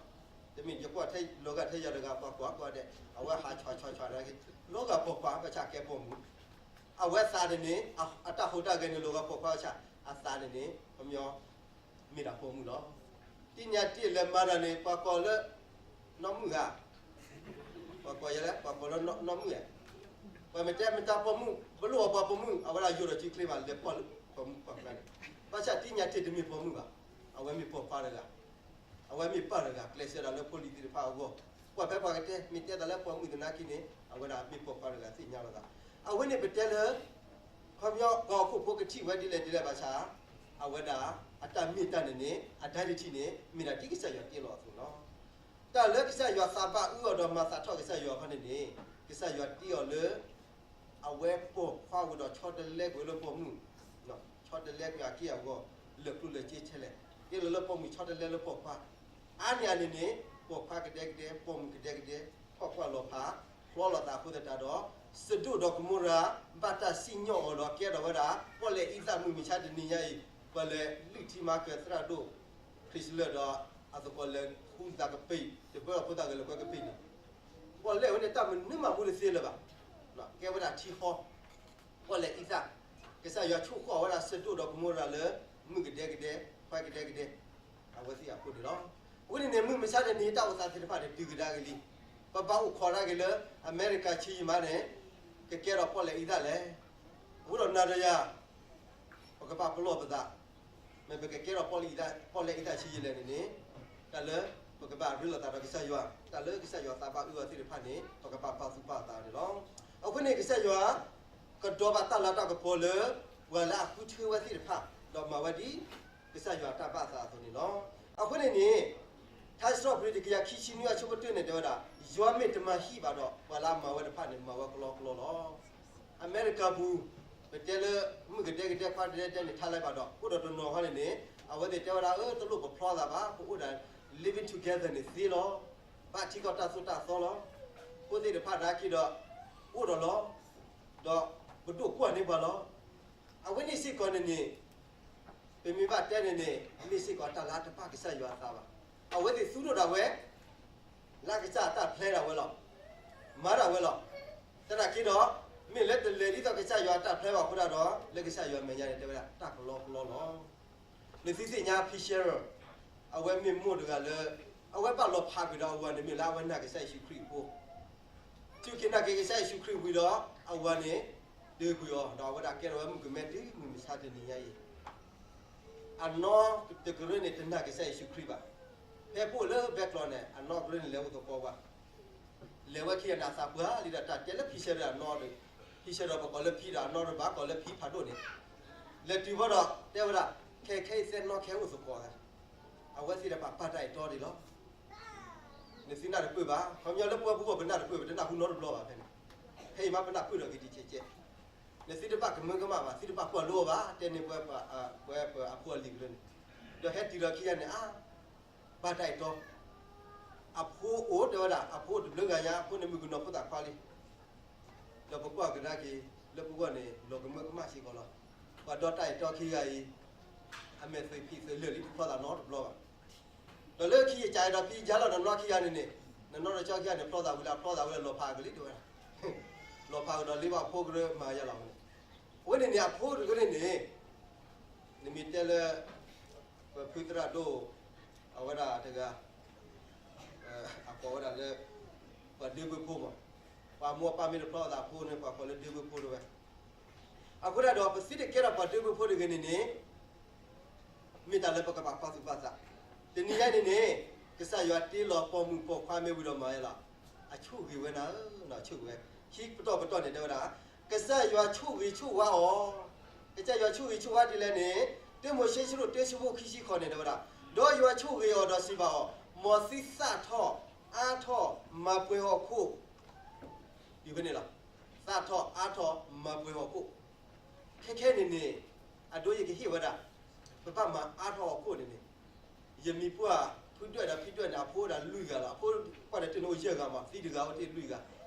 တမ့ၢ်ယကွၢ်ထဲလီၤဂာ်ထဲယၤတဂၤပှၤကိးကိးဒဲး, အဝဲဟးဆီဆီဆီန့ၣ် လီၤဂာ်ပိာ်ခွါ ဘၣ်ဆၣ်ကဲပိာ်မုၣ်, အဝဲသးန့ၣ်န့ၣ် အတၢ်ဟူးတၢ်ဂဲၤန့ၣ်လီၤဂာ်ပိာ်ခွါဘၣ်ဆၣ် အသးန့ၣ်န့ၣ် ပမ့ၢ် မ့ၢ်ဒၣ်ပိာ်မုၣ်လီၤ. တံၤညါတ့ၢ်လဲၤမၤတၢ်န့ၣ် ပှၤကိးလၢ နီၢ်မုၣ်ဧါ, ပှၤကိးယဲလဲၣ် ပှၤကိးလၢနီၢ်မုၣ်ဧါ, ပှၤမ့ၢ်တဲမ့ၢ်တၢ်ပိာ်မုၣ် ပလိၣ်အီၤပှၤပိာ်မုၣ် အဝဲဒၣ်ယိးဒီးစုချ့ဘၣ် လဲၤပိာ်လၢပိာ်မုၣ်ပှၢ်ကျါန့ၣ်, ဘၣ်ဆၣ်တံၢ်ညါတ့ၢ်တမ့ၢ်ပိာ်မုၣ်ဘၣ်, အဝဲမ့ၢ်ပိာ်ခွါတဂၤ, အဝဲမ့ၢ်ပၢ်တဂၤ ကျဲးစၢးဒီးလၢဖိလံၤသ့ၣ်တဖၣ်အဂီၢ်, ကွၢ်ဖဲပှၤကတဲ မ့ၢ်တဲသးလၢပိာ်မုၣ်သနာ်က့န့ၣ် အဝဲဒၣ်မ့ၢ်ပိာ်ခွါတဂၤသ့ၣ်ညါလိာ်သး, အဝဲန့ၣ်ပတဲလၢ ခီပညီ ပှၤဟီၣ်ခိၣ်ဖိကထံၣ်ဝဲဒ်လဲၣ်ဒ်လဲၣ်ဘၣ်ဆၣ်, အဝဲဒၣ် အတၢ်မ့ၢ်တၢ်န့ၣ်န့ၣ် အ identity န့ၣ် မ့ၢ်ဒၣ်ဒ်ကစၢ်ယွၤတ့လီၤအသိးလီၤ. တၢ်လၢကစၢ်ယွၤသးဘၣ်အုၣ်အီၤဒီးမၤသးထီၣ်ကစၢ်ယွၤခီန့ၣ်န့ၣ်, ကစၢ်ယွၤတ့အီၤလၢ အဝဲပိာ်ခွါဝံၤဒီးဆီတလဲကွံာ်လၢပိာ်မုၣ်, ဆီတလဲကွံာ်အက့ၢ်အဂီၤ လၢာ်ကျိၣ်လၢာ်စ့ထဲလဲၣ်, တ့လီၤလၢပိာ်မုၣ်ဆီတလဲလၢပိာ်ခွါ, အါန့ၢ်အန့ၣ်န့ၣ် ပိာ်ခွါကဒဲကဒဲ ပိာ်မုၣ်ကဒဲကဒဲ ထီၣ်ကွၢ်လီၤဖး ဖျီလိာ်သးအဃိသတးဒီး စဒိၣ်ဒီးကမိရၤ ဘၣ်တၢ်စံၣ်ညီၣ်အီၤဒီးကဲထီၣ်ဝဲဒၣ် ပီၣ်လဲၣ်အံသၣ်မုၢ်မဆါတနံၤညါအံၤ ပှၤလဲၤလုၢ်ထံမၤကၢၤသရၣ်ဒိၣ် Hitler ဒီးအသကိးလဲၤဃုသးကပံာ် တပၢၢ်အဖိသၣ်ဂဲၤလိာ်ကွဲကပံာ်န့ၣ်, ပီၣ်လဲၣ်ဝဲန့ၣ် တၢ်မနုၤမၤမူတသ့လၢၤဘၣ်, ကဲဝဲဒၣ်ထံဃီ ပီၣ်လဲၣ်အံသၣ်, ကစၢ်ယွၤဆိၣ်ဃီၣ်ဝဲဒၣ်စဒိၣ်ဒီးကမိရၤလၢ မုၣ်ကဒဲကဒဲ ခွါကဒဲကဒဲ အဝဲသ့ၣ်အဃိန့ၣ်လီၤ. အဃိန့ၣ်န့ၣ် မုၢ်မဆါတနံၤတၢ်အိၣ်သးသ့ၣ်တဖၣ်န့ၣ် တုၤကဒါက့ၤလံ, ပဘၣ်အိၣ်ခိးဒၣ်က့ၤလၢ အမဲရကၤဆံးယံာ်မးန့ၣ် ကကဲထီၣ်ပီၣ်လဲၣ်အံသၣ်လဲၣ်, အဃိဒီးနၤဒီးယၤ ပကဘၣ်ပလီၢ်ပသး, မ့ၢ်ပကကဲထီၣ်ပီၣ်လဲၣ်အံသၣ်ဆံးယံာ်လဲၣ်န့ၣ်န့ၣ်, တၢ်လၢ ပကဘၣ်ရ့လိာ်သးဒီးကစၢ်ယွၤ, တၢ်လၢကစၢ်ယွၤသးဘၣ်အုၣ်အီၤသ့ၣ်တဖၣ်န့ၣ် ပကဘၣ်ပာ်သူၣ်ပာ်သးန့ၣ်လီၤ. အဃိန့ၣ် ကစၢ်ယွၤ ကဒီးဘၣ်တၢ်လၤတၢ်ကပီၤလၢ ပှၤလၢအဃုထၢဝဲသ့ၣ်တဖၣ် ဒီးမၤဝဲဒ် ကစၢ်ယွၤတၢ်ဘၣ်သးအသိးန့ၣ်လီၤ. အဃိန့ၣ်န့ၣ် ထါစံးထီၣ်ပတြၢၤတကယၤခံဆံနွံအဆၢဖိတၢန့ၣ် တဲဝဲဒၣ်, ယွၤမ့ၢ်တမၤဟံၣ်ဘၣ်ဒီး ပှၤလၢအမၤဝဲတဖၣ်န့ၣ် မၤဝဲကလီကလီလီၤ. အမဲရကၤပူၤ ပတဲလၢ မုၣ်ကဒဲကဒဲခွါကဒဲကဒဲန့ၣ် ထါလၢၤဘၣ်ဒီး အိၣ်ဒီးတနီၤခီန့ၣ်န့ၣ် အဝဲသ့ၣ်တဲဝဲဒၣ် အၢ တလိၣ်ပဖျီသးဘၣ်, ပအိၣ်ဒီး living together န့ၣ်သ့လီၤ. ဘၣ်ထံကီၢ်တၢ်သိၣ်တၢ်သီလီၤ. ဖိသ့ၣ်တဖၣ်နာ်က့ဒီး အိၣ်ဒီးလီၤ. ဒီးပဒိၣ်ကွၢ်န့ၢ်ပှၤလီၤ. အဝဲန့ၣ်စ့ၢ်ကီးန့ၣ်န့ၣ် ပမ့ၢ်ဘၣ်တဲန့ၣ်န့ၣ် မ့ၢ်စ့ၢ်ကီးတၢ်လၢတဘၣ်ကစၢ်ယွၤအသးဘၣ်. အဝဲသ့ၣ်သူၣ်ဒိၣ်ဒၣ်ဝဲ လၢကစၢ်အတၢ်ဖျဲဒၣ်ဝဲလီၤ. မၤဒၣ်ဝဲလီၤ. သနာ်က့ဒီး မ့ၢ်လၢတလဲၤဒ်သိးကစၢ်ယွၤအတၢ်ဖျဲဘၣ်အဃိဒၣ်ဒီး လၢကစၢ်ယွၤမဲာ်ညါန့ၣ် တဲဝဲဒၣ်တၢ်ကလီကလီလီၤ. နသုသ့ၣ်ညါ ဖံရှဲရၢၣ် အဝဲမ့ၢ်မိၢ်တဂၤလၢ အဝဲဘၣ်လီၤဖးကွံာ်ဒီးအဝၤန့ၣ်မ့ၢ်လၢအဝဲနာ်ကစၢ်ယ့ၣ်ၡူးခရံာ်အဃိ တုၤက့ၤနာ်က့ၤကစၢ်ယ့ၣ်ၡူးခရံာ်ဝံၤဒီး အဝၤန့ၣ် ဒုးကွံာ်အီၤ ဒီးအဝဲဒၣ်ကဲထီၣ်ဝဲမုၣ်ကမဲတုၤမုၢ်မဆါတနံၤညါအံၤ အနီတကရၢန့ၣ် တနာ်ကစၢ်ယ့ၣ်ၡူးခရံာ်ဘၣ်. ဖဲပအိၣ်လၢဘဲကျိးန့ၣ် အနီတကရၢန့ၣ် လဲၤအိၣ်သကိးပှၤ လဲၤဝဲခံဂၤန့ၣ် အသးပှၢ်လံဒီးတၢ်တဲလၢဖံရှဲရၢၣ်အနီၢ်ဒီး ဖံရှဲရၢၣ်ပကိးလၢဖံဒီးအနီၢ်တဘၣ်ကိးလၢဖံဖးဒိၣ်န့ၣ် လဲၤတုၤဘၣ်ဒီး တဲဝဲဒၣ် ခဲခဲအံၤသဲနီၢ်ခဲအိၣ်သကိးသး အဝဲသ့ၣ်တဖၣ်ပာ်တၢ်အဲၣ်တီဒံးလီၤ. နသုနၢ်တပၢၢ်ဘၣ်, ခီပညီလၢပှၤပဂီၢ်ပနၢ်တပၢၢ်ဘၣ် တနၢ်ဟူနီတဘျီဘၣ်ဖဲန့ၣ်, ဖဲအံၤမ့ၢ်ပနၢ်ပၢၢ်ဒီးက့ၤဒံးကဲးကဲး, နသုတဘၣ်ကမၢကမၣ်ဘၣ် သုတဘၣ်ကွၢ်လိအီၤဘၣ် တဲန့ၢ်ပှၤ ပှၤအဖိအလံၤကရၢန့ၣ်, ဒီးဟဲတုၤဒီးခံဂၤန့ၣ် အါ ဘၣ်တၢ်အဲၣ်တီ အဖိအိၣ်တဲဝဲဒၣ် အဖိတဘျုးဂၤညါ အဖိန့ၣ်မုၣ်ကနီၤဖိသၣ်ခွါလံ. ဒီးပကွၢ်ကဒါက့ၤ လၢပဂီၢ်န့ၣ် လီၤကမၢကမၣ်စ့ၢ်ကီးလီၤ. ပှၤဒီတၢ်အဲၣ်တီခံဂၤအံၤ အမဲာ်သုးဖံးသုးလၢာ်လံ တဖျီသးနီတဘျီဘၣ်. ဒီးလၢခံယကးဒီးဖံယါလီၤ နနီၢ်ခံဂၤန့ၣ်န့ၣ် နနီၢ်တဆီခံဂၤန့ၣ် ဖျီသးဝံၤလၢအဖျီသးဝံၤလၢလီၤဖးကလံတဲဝဲဒၣ် လီၤဖးကဒီးလ့ဘၣ်အဖိကရၢမၤယါလီၤန့ၣ်, အဝဲန့ၣ်န့ၣ် အဖိတဂၤန့ၣ်န့ၣ် နမ့ၢ်တဲလၢ ပဖုသရၣ်ဒိၣ် အဝဲဒၣ်တဂၤ အကိးဝဲဒၣ်လၢ ပှၤဒၢဘၢဖိမး, ပှၤမိၢ်ပၢ်မ့ၢ်တဖျီသးအဖိန့ၣ် ပှၤကိးလၢဒၢဘၢဖိတဝဲ. အဃိဒၣ်ဒီး ပသုတကဲထီၣ်ပှၤဒၢဘၢဖိတဂ့ၤန့ၣ်န့ၣ် မ့ၢ်တၢ်လၢပကဘၣ်ပာ်သူၣ်ပာ်သး, တနံၤညါန့ၣ်န့ၣ် ကစၢ်ယွၤတ့လီၤပိာ်မုၣ်ပိာ်ခွါမ့ၢ်ဝံၤဒီးမၤဝဲလီၤ. အဆိၣ်ဂ့ၤဝဲနၤဧၢ, အဆိၣ်ဂ့ၤဝဲ, ခံပတီၢ်ပတီၢ်န့ၣ်တဲဝဲဒၣ်, ကစၢ်ယွၤဆိၣ်ဂ့ၤဆိၣ်ဝါအီၤ, ကစၢ်ယွၤဆိၣ်ဂ့ၤဆိၣ်ဝါဒ်လဲၣ်န့ၣ်, တၢမိၤၡ့ဆၢဒိၣ်တၢဆၢဖိခံဆံဃိးန့ၣ်တဲဝဲဒၣ်, ဒီးယွၤဆိၣ်ဂ့ၤအီၤဒီးစံးဘၣ်အီၤ, မ်သုသၣ်ထီၣ်အါထီၣ်မၤပှဲၤဟီၣ်ခိၣ် ဒ်ဖဲန့ၣ်လီၤ. သၣ်ထီၣ်အါထီၣ်မၤပှဲၤဟီၣ်ခိၣ်, ခဲခဲန့ၣ်န့ၣ် အဒိယကဟ့ၣ်ဝဲဒၣ်, ပဘၣ်မၤအါထီၣ်ဟီၣ်ခိၣ်န့ၣ်န့ၣ်, ယမံၤပှၢ်ဖုဒွဲၣ်ဒီးဖံဒွဲၣ်န့ၣ် အဖိအိၣ်ဒၣ်လွံၢ်ဂၤလီၤ. အဖိကွၢ်ဒီးတန့ၣ်အိၣ်ယဲၢ်ဂၤမး သံတဂၤအိၣ်တ့ၢ်လွံၢ်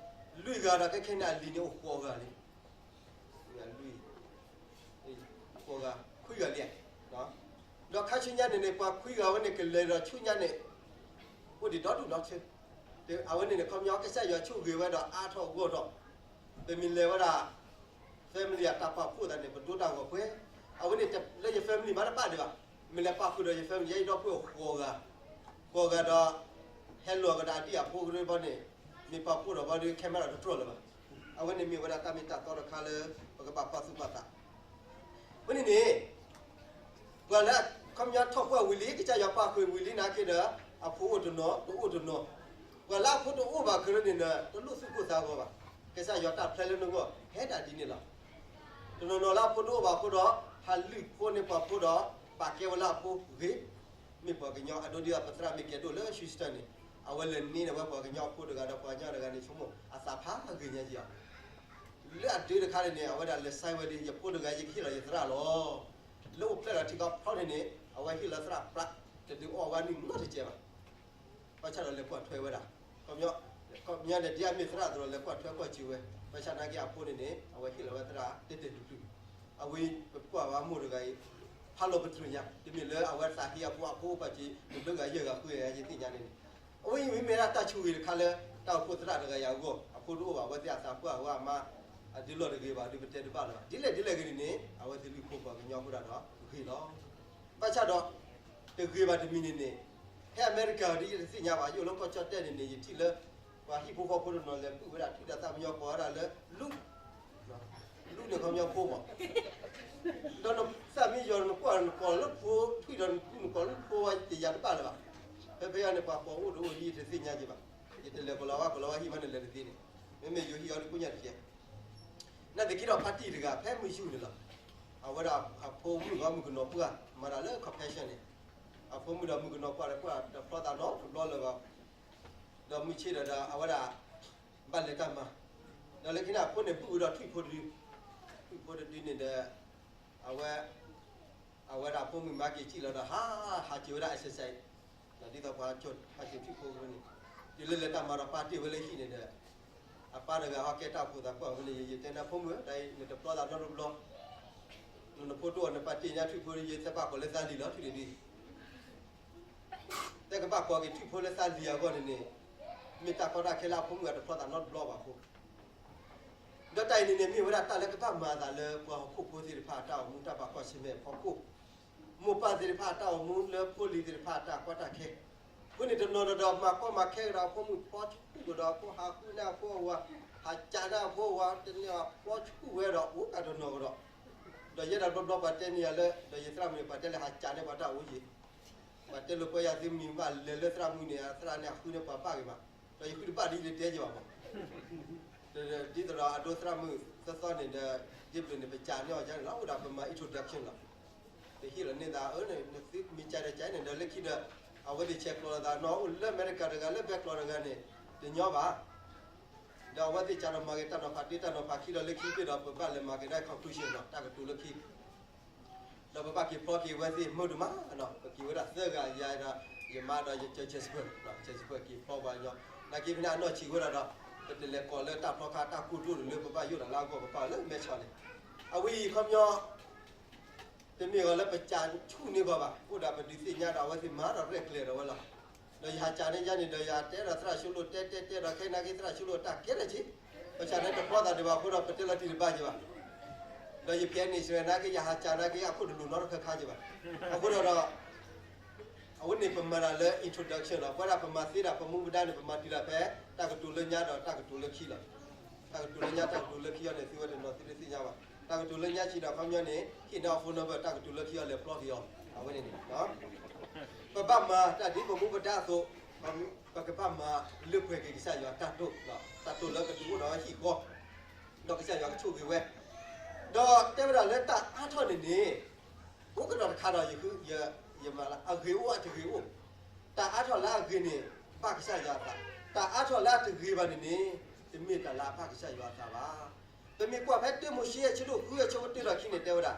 ဂၤ, လွံၢ်ဂၤဒီးခဲခဲန့ၣ်အလံၤန့ၣ်အိၣ်ဃိးဂၤလံ လွံၢ် ဃိးဂၤ ခွံဂၤလံ. ဒီးခါဆူညါန့ၣ်န့ၣ် ပှၤခွံဂၤဝဲန့ၣ် ကလဲၤဒီးဆူညါန့ၣ် အိၣ်ဒံးဒီဒူၣ်ဒီထၢ, အဝဲန့ၣ်န့ၣ် ခီပညီကစၢ်ယွၤဆိၣ်ဂ့ၤဝဲဒီးအါထီၣ်ဂီၢ်ထီၣ်, ပမ့ၢ်လဲၤဝဲဒၣ် family အတၢ်ပာ်ဖှိၣ်သးန့ၣ် ပဒိတၢ်ဂီၤပှဲၤ, အဝဲန့ၣ်လၢယ family မၤတဘၣ်ဒံးဘၣ်, မ့ၢ်လဲၤပာ်ဃုာ်ဒီးယ family ယဲအံၤဒီပုၢ်ဝဲၢ်ဃိးဂၤ, ဃိးဂၤဒီး ဟဲလီၤကဒီးအဒံၣ်အဖိကရၢဘီန့ၣ်, မ့ၢ်ပာ်ဖှိၣ်ဒီးဘီဒီး camera တတြီၢ်လၢၤဘၣ်. အဝဲန့ၣ်မ့ၢ်ဝဲဒၣ်တၢ်မ့ၢ်တၢ်တီတခါလၢ ပကဘၣ်ကွၢ်သူၣ်ကွၢ်သး. အဃိန့ၣ်န့ၣ် ပှၤလၢအခီပညီထီၣ်ကွၢ်ဝံၤလံ ကစၢ်ယွၤပာ်ဃုာ်ဝံၤလံနာ်က့ဒီး အဖိအိၣ်တနီၤ တအိၣ်တနီၤ, ပှၤလၢအဖိတအိၣ်ဘၣ်ကရၢန့ၣ်ဒီး တလိၣ်သူၣ်ကိၢ်သးဂီၤဘၣ်. ကစၢ်ယွၤတၢ်ဖျဲလၢနဂီၢ် ဟဲဒၣ်ဒ်န့ၣ်လီၤ. တနီၤနီၤလၢအဖိတအိၣ်ဘၣ်အဃိဒီး ဟးလုၢ်ဖိန့ၢ်ပှၤဖိဒီး ပာ်ကဲဝဲလၢအဖိဂ့ၤ, မ့ၢ်ပှၤကညီအဒိဒ်အပသရၣ်မ့ၢ်ကဲဒိၣ်လၢ Houston န့ၣ် အဝဲလဲၤန့ၢ်ဝဲပှၤကညီအဖိတဂၤဒီးပှၤကညီတဂၤန့ၣ် ဆိကမိၣ်အသးဖးဂ့ၤညါက့ၤအီၤ လၢအဒုတခါန့ၣ်န့ၣ် အဝဲဒၣ်လဲၤဆဲးဝဲလံ ယဖိတဂၤယကဟ့ၣ်လီၤယသရၣ်လီၤ. လၢအိၣ်ဖျဲၣ်လီၤထံကီၢ်ဖျီန့ၣ်န့ၣ် အဝဲဟ့ၣ်လီၤသရၣ်ပြး တဒုးအီၣ်ဝဲနုၢ်နီတကဲးဘၣ်. ဘၣ်ဆၣ်ဒီးလဲၤကွၢ်ထွဲဝဲဒၣ် ခီပညီန့ၣ် ဒ်အမ့ၢ်သရၣ်အသိးဒီး လဲၤကွၢ်ထွဲကွၢ်စူးဝဲ, ဘၣ်ဆၣ်နာ်က့အဖိန့ၣ်န့ၣ် အဝဲဟ့ၣ်လီၤဝဲသရၣ်တဲာ်တဲာ်ဖျုးဖျုး, အဝဲပကွၢ်ဝဲမိၢ်တဂၤအံၤ ဖးလီၤပတြၢၤညါ တမ့ၢ်လၢအဝဲသးဟ့အဖိအဖိအိၣ်ပာ်စ့ၤ တဘျုးဂၤယဲၢ်ဂၤဃုဂၤယသ့ၣ်ညါန့ၣ်န့ၣ်, အဝဲအံၤမ့ၢ်ဝဲဒၣ်တၢ်ဆိၣ်ဂ့ၤတခါလၢ တၢ်အိၣ်ဖှိၣ်သရၣ်တဂၤအံၤအဂီၢ် အဖိတအိၣ်ဘၣ် အဝဲသ့ၣ်အသးပှၢ်အဝဲအမါ အဒုးလီၢ်တဂ့ၤဘၣ် ဒုးပတဲတဘၣ်လၢၤဘၣ် ဒ်လဲၣ်ဒ်လဲၣ်ဂ့ၤန့ၣ်န့ၣ် အဝဲသ့ၣ်လုၢ်ဖိပှၤကညီဖိဒၣ်ဒီးဂ့ၤလီၤ. ဘၣ်ဆၣ်ဒီး တဂ့ၤဘၣ်တမံၤန့ၣ်န့ၣ် ဖဲအမဲရကၤဒ်ယတသ့ၣ်ညါဘၣ် ယအိၣ်လၢကီၢ်ကၠီၣ်တဲၣ်န့ၣ်န့ၣ် ယထံၣ်လၢ ပှၤဟံၣ်ဖိဃီဖိတနီၤလဲၤပုၢ်ဝဲဒၣ်ထွံၣ်ဒီးသးမံညီကိးဝဲဒၣ်လၢ လူး, လူးန့ၣ်ခီပညီဖိမး, ဒီးနသးမံယီၤနကွၢ်နကိးလၢဖိထွံၣ်ဒီးနကိးလၢဖိဝဲတယၤတဘၣ်လၢၤဘၣ်. ဖဲဖဲအံၤန့ၣ် ပှၤကိးအိၣ်တအိၣ်ဒ်ယတသ့ၣ်ညါက့ၤဘၣ်. ယတလဲၤကိးလီၤဝဲကိးလီၤဝဲဟံၣ်မးန့ၣ်လဲၤတသ့န့ၣ်, မ့မ့ၢ်ယိၤဟံၣ်အီၤဒ်ကိညါတကဲး နာ်သက့ဒီးဖါတံၢ်တဂၤ ဖဲမုၢ်ယူၢ်န့ၣ်လီၤ. အဝဲဒၣ်အဖိမုၣ်ဂီၢ်မုၣ်ကနီၤပှၢ် မၤတၢ်လၢ compassion န့ၣ်, အဖိမုၣ်ဒီးမုၣ်ကနီၤပှၢ်ဒီး ပှၤတဖျီသးနီတဘျီလၢၤဘၣ်. ဒီးမုၢ်ဆ့ၣ်ဒီး အဝဲဒၣ် ဘၣ်လဲၤတၢ်မၤ, ဒီးလၢခံန့ၣ် အဖိန့ၣ်ပုၢ်ဝဲဒီးထွံၣ်ဖိတဒု, ထွံၣ်ဖိတဒုန့ၣ်ဒီး အဝဲ အဝဲဒၣ်အဖိမုၣ်မၤက့ၤစံၣ်လီၤဒီး ဟး ဟးက့ၤဝဲဒၣ် exercise ဒီးဒ်သိးပှၤကၠိၣ်ဟးက့ၤထွံၣ်ဖိဝဲန့ၣ်, တုၤလၢလဲၤတၢ်မၤဒီးပၢ်တ့ၢ်ဝဲလၢဟံၣ်န့ၣ်ဒီး အပၢ်တဂၤဟီကဲတၢ်အိၣ်ဖှိၣ်သးကွၢ်ဝဲန့ၣ် ယတဲနၤဖိမုၣ်ဧၢ တၢ်အံၤနတဖျီသးနီတဘျီ, နဖိတအိၣ်နပၢ်တ့ၢ်ညါထွံၣ်ဖိ ယသးပာ်ကိးလၢသးလံၤလီၤ ထွံၣ်တဒု တၢ်ကဘၣ်ကိးက့ၤထွံၣ်ဖိလၢသးလံၤအဂီၢ်န့ၣ်န့ၣ်, မ့ၢ်တၢ်ကီတၢ်ခဲလၢအဖိမုၣ်အတဖျီသးနီတဘျီဘၣ်အဃိ, ဒီးတၢ်အံၤန့ၣ်န့ၣ် မ့ၢ်ဝဲဒၣ်တၢ်လၢကဘၣ်မၤအသးလၢပှၤဟီၣ်ခိၣ်ဖိသ့ၣ်တဖၣ်အတၢ်အိၣ်မူတၢ်ဘၣ်ကွၢ်ဆၢၣ်မဲာ်အဖီခိၣ်, မိၢ်ပၢ်သ့ၣ်တဖၣ်အတၢ်အိၣ်မူလၢဖိလံၤသ့ၣ်တဖၣ်အတၢ်ကီတၢ်ခဲ, အဃိန့ၣ်တနီၤဒီး မၤကီမၤခဲကဒီးအဖိမုၣ်ဖျီဆူၣ်ကဒီးအဖိဟးဃုန့ၢ်အဖိအဝၤ, ဟးကးန့ၢ်အဖိအဝၤ တန့ၢ်အဖျီဆူၣ်ဝဲဒီးအိၣ်ကဒီးနီၢ်ကဒီး, ဒီးယဲဒၣ်ဘျီဘျီပှၤတဲန့ၢ်ယၤလၢ ဒီးယသရၣ်မုၣ်န့ၣ် ပှၤတဲလၢဟးကးန့ၢ်ပှၤတၢ်အိၣ်ယံၤ ပှၤတဲလိာ်ကွဲယၤသုမံၤဘၣ်လဲၤလၢသရၣ်မုၣ်န့ၣ် သရၣ်န့ၣ်အဃုန့ၢ်ပှၤဘၣ်ဂ့ၤမး, ဒီးယဃုတဘၣ်ဒီးယတတဲက့ၤဘၣ်မး, ဒ်သိးဒီးအဒိသရၣ်မုၣ်သီသီန့ၣ်ဒီး ဒ့ပျုၤန့ၣ် ပကးန့ၢ်အီၤန့ၣ်လီၤ အိၣ်ဒၣ်ပမၤ introduction လီၤ, ပဟ့ၣ်လီၤန့ၢ်သး အၢ နသုမ့ၢ်ကးဒီးကးန့ၣ်ဒီးလၢခံဒီး အဝဲသ့ၣ်ဆဲးကျိးလိာ်သးနီၤ အိၣ်လၢအမဲရကၤတဂၤလၢဘဲကျိးတဂၤန့ၣ် တညီဘၣ် ဒီးအဝဲသ့ၣ်ကးဒီးမၤက့ၤတၢ်နီၤဖးတ့ၢ်တၢ်နီၤဖးခံလီၤလၢခံဘ့ၣ်ဒီး ပဘၣ်လဲၤမၤက့ၤဒၣ် conclusion လီၤ တၢ်ကတိၤလၢခံ ဒီးပဘၣ်က့ၤဖျီက့ၤဝဲသ့ၣ်မုာ်တမးနီၤ ပက့ၤဝဲဒၣ်သၢဂၤယၤဒီး ယမါဒီးယကၢၤ Jasper, Jasper က့ၤဖျီပှၤညီ နာ်က့ဖဲန့ၣ်အနီၢ်ဆံးဝဲဒၣ်ဒီး ပတလဲၤကိးလၢတၢ်ဖျီခါတၢ်ကိၢ်ဒိၣ်တလၢပဘၣ်ယိၣ်ဒီးလၢအဂီၢ်ပဘၣ်လၢမဲဆီးန့ၣ် အဝဲအံၤခီပညီ တမ့ၢ်ဂီၤလၢပကးဆူၣ်န့ၢ်ဂီၤဘၣ် အိၣ်ဒၣ်ပဒုးသ့ၣ်ညါဒီးအဝဲသ့ၣ်မၤဒီးရဲၣ်ကျဲၤဒီးဝဲလီၤ. ဒီးယဟးကးန့ၢ်ယါန့ၣ်ဒီးယတဲဒီးသရၣ်ၡိလိၣ်တဲတဲတဲဒီးခဲအံၤနာ်က့သရၣ်ၡိလိၣ်တၢ်ကဲထီၣ်က့ၤ ဘၣ်ဆၣ်န့ၣ်တဖျီသးဒံးဘၣ်အဃိဒီး ပတဲလီၤတံၢ်တဘၣ်က့ၤဘၣ်. ဒီးယဖဲန့ၣ်စဲနာ်က့ ယဟးကးနာ်က့ အခိၣ်တလိာ်နီတခါခါက့ၤဘၣ်. အဃိဒီးဒီး အဝဲန့ၣ်ပမၤတၢ်လၢ introduction လီၤ. ပဝဲဒၣ်ပမၤသ့ဒၣ်ပမူပဒါန့ၣ် ပမၤတုၤဒၣ်ဖဲ တၢ်ကတိၤလၢညါဒီးတၢ်ကတိၤလၢခံလီၤ. တၢ်ကတိၤလၢညါတၢ်ကတိၤလၢခံအံၤန့ၣ် သုဝဲတနီၤသုတသ့ၣ်ညါဘၣ်. တၢ်ကတိၤလၢညါဆံးဒီးခီပညီန့ၣ် ဟ့ၣ်န့ၢ်အီၤ phone number တၢ်ကတိၤလၢခံအံၤလဲၤဖျီက့ၤအီၤ အဝဲန့ၣ်န့ၣ် ပဘၣ်မၤတၢ်ဒ်ပမူပဒါအသိး, ပကဘၣ်မၤလၢပှဲၤက့ၤကစၢ်ယွၤတၢ်တိာ်, တၢ်တိာ်လၢကဒုးအိၣ်ဒီးဟံၣ်ဃီ, ဒီးကစၢ်ယွၤကဆိၣ်ဂ့ၤဝဲ, ဒီးတဲဝဲဒၣ်လၢတၢ်အါထီၣ်န့ၣ်န့ၣ်, အိၣ်ကဒီးတခါဒီး ယမၤလၢအဂ့ၤအိၣ်အတဂ့ၤအိၣ်, တၢ်အါထီၣ်လၢအဂ့ၤန့ၣ် ဘၣ်ကစၢ်ယွၤအသး, တၢ်အါထီၣ်လၢအတဂ့ၤဘၣ်န့ၣ်န့ၣ် တမ့ၢ်တၢ်လၢအဘၣ်ကစၢ်ယွၤအသးဘၣ်. ပမ့ၢ်ကွၢ်ဖဲတၢမိၤၡ့အဆၢဒိၣ်ဃုအဆၢဖိတၢဒီးခံန့ၣ်တဲဝဲဒၣ်,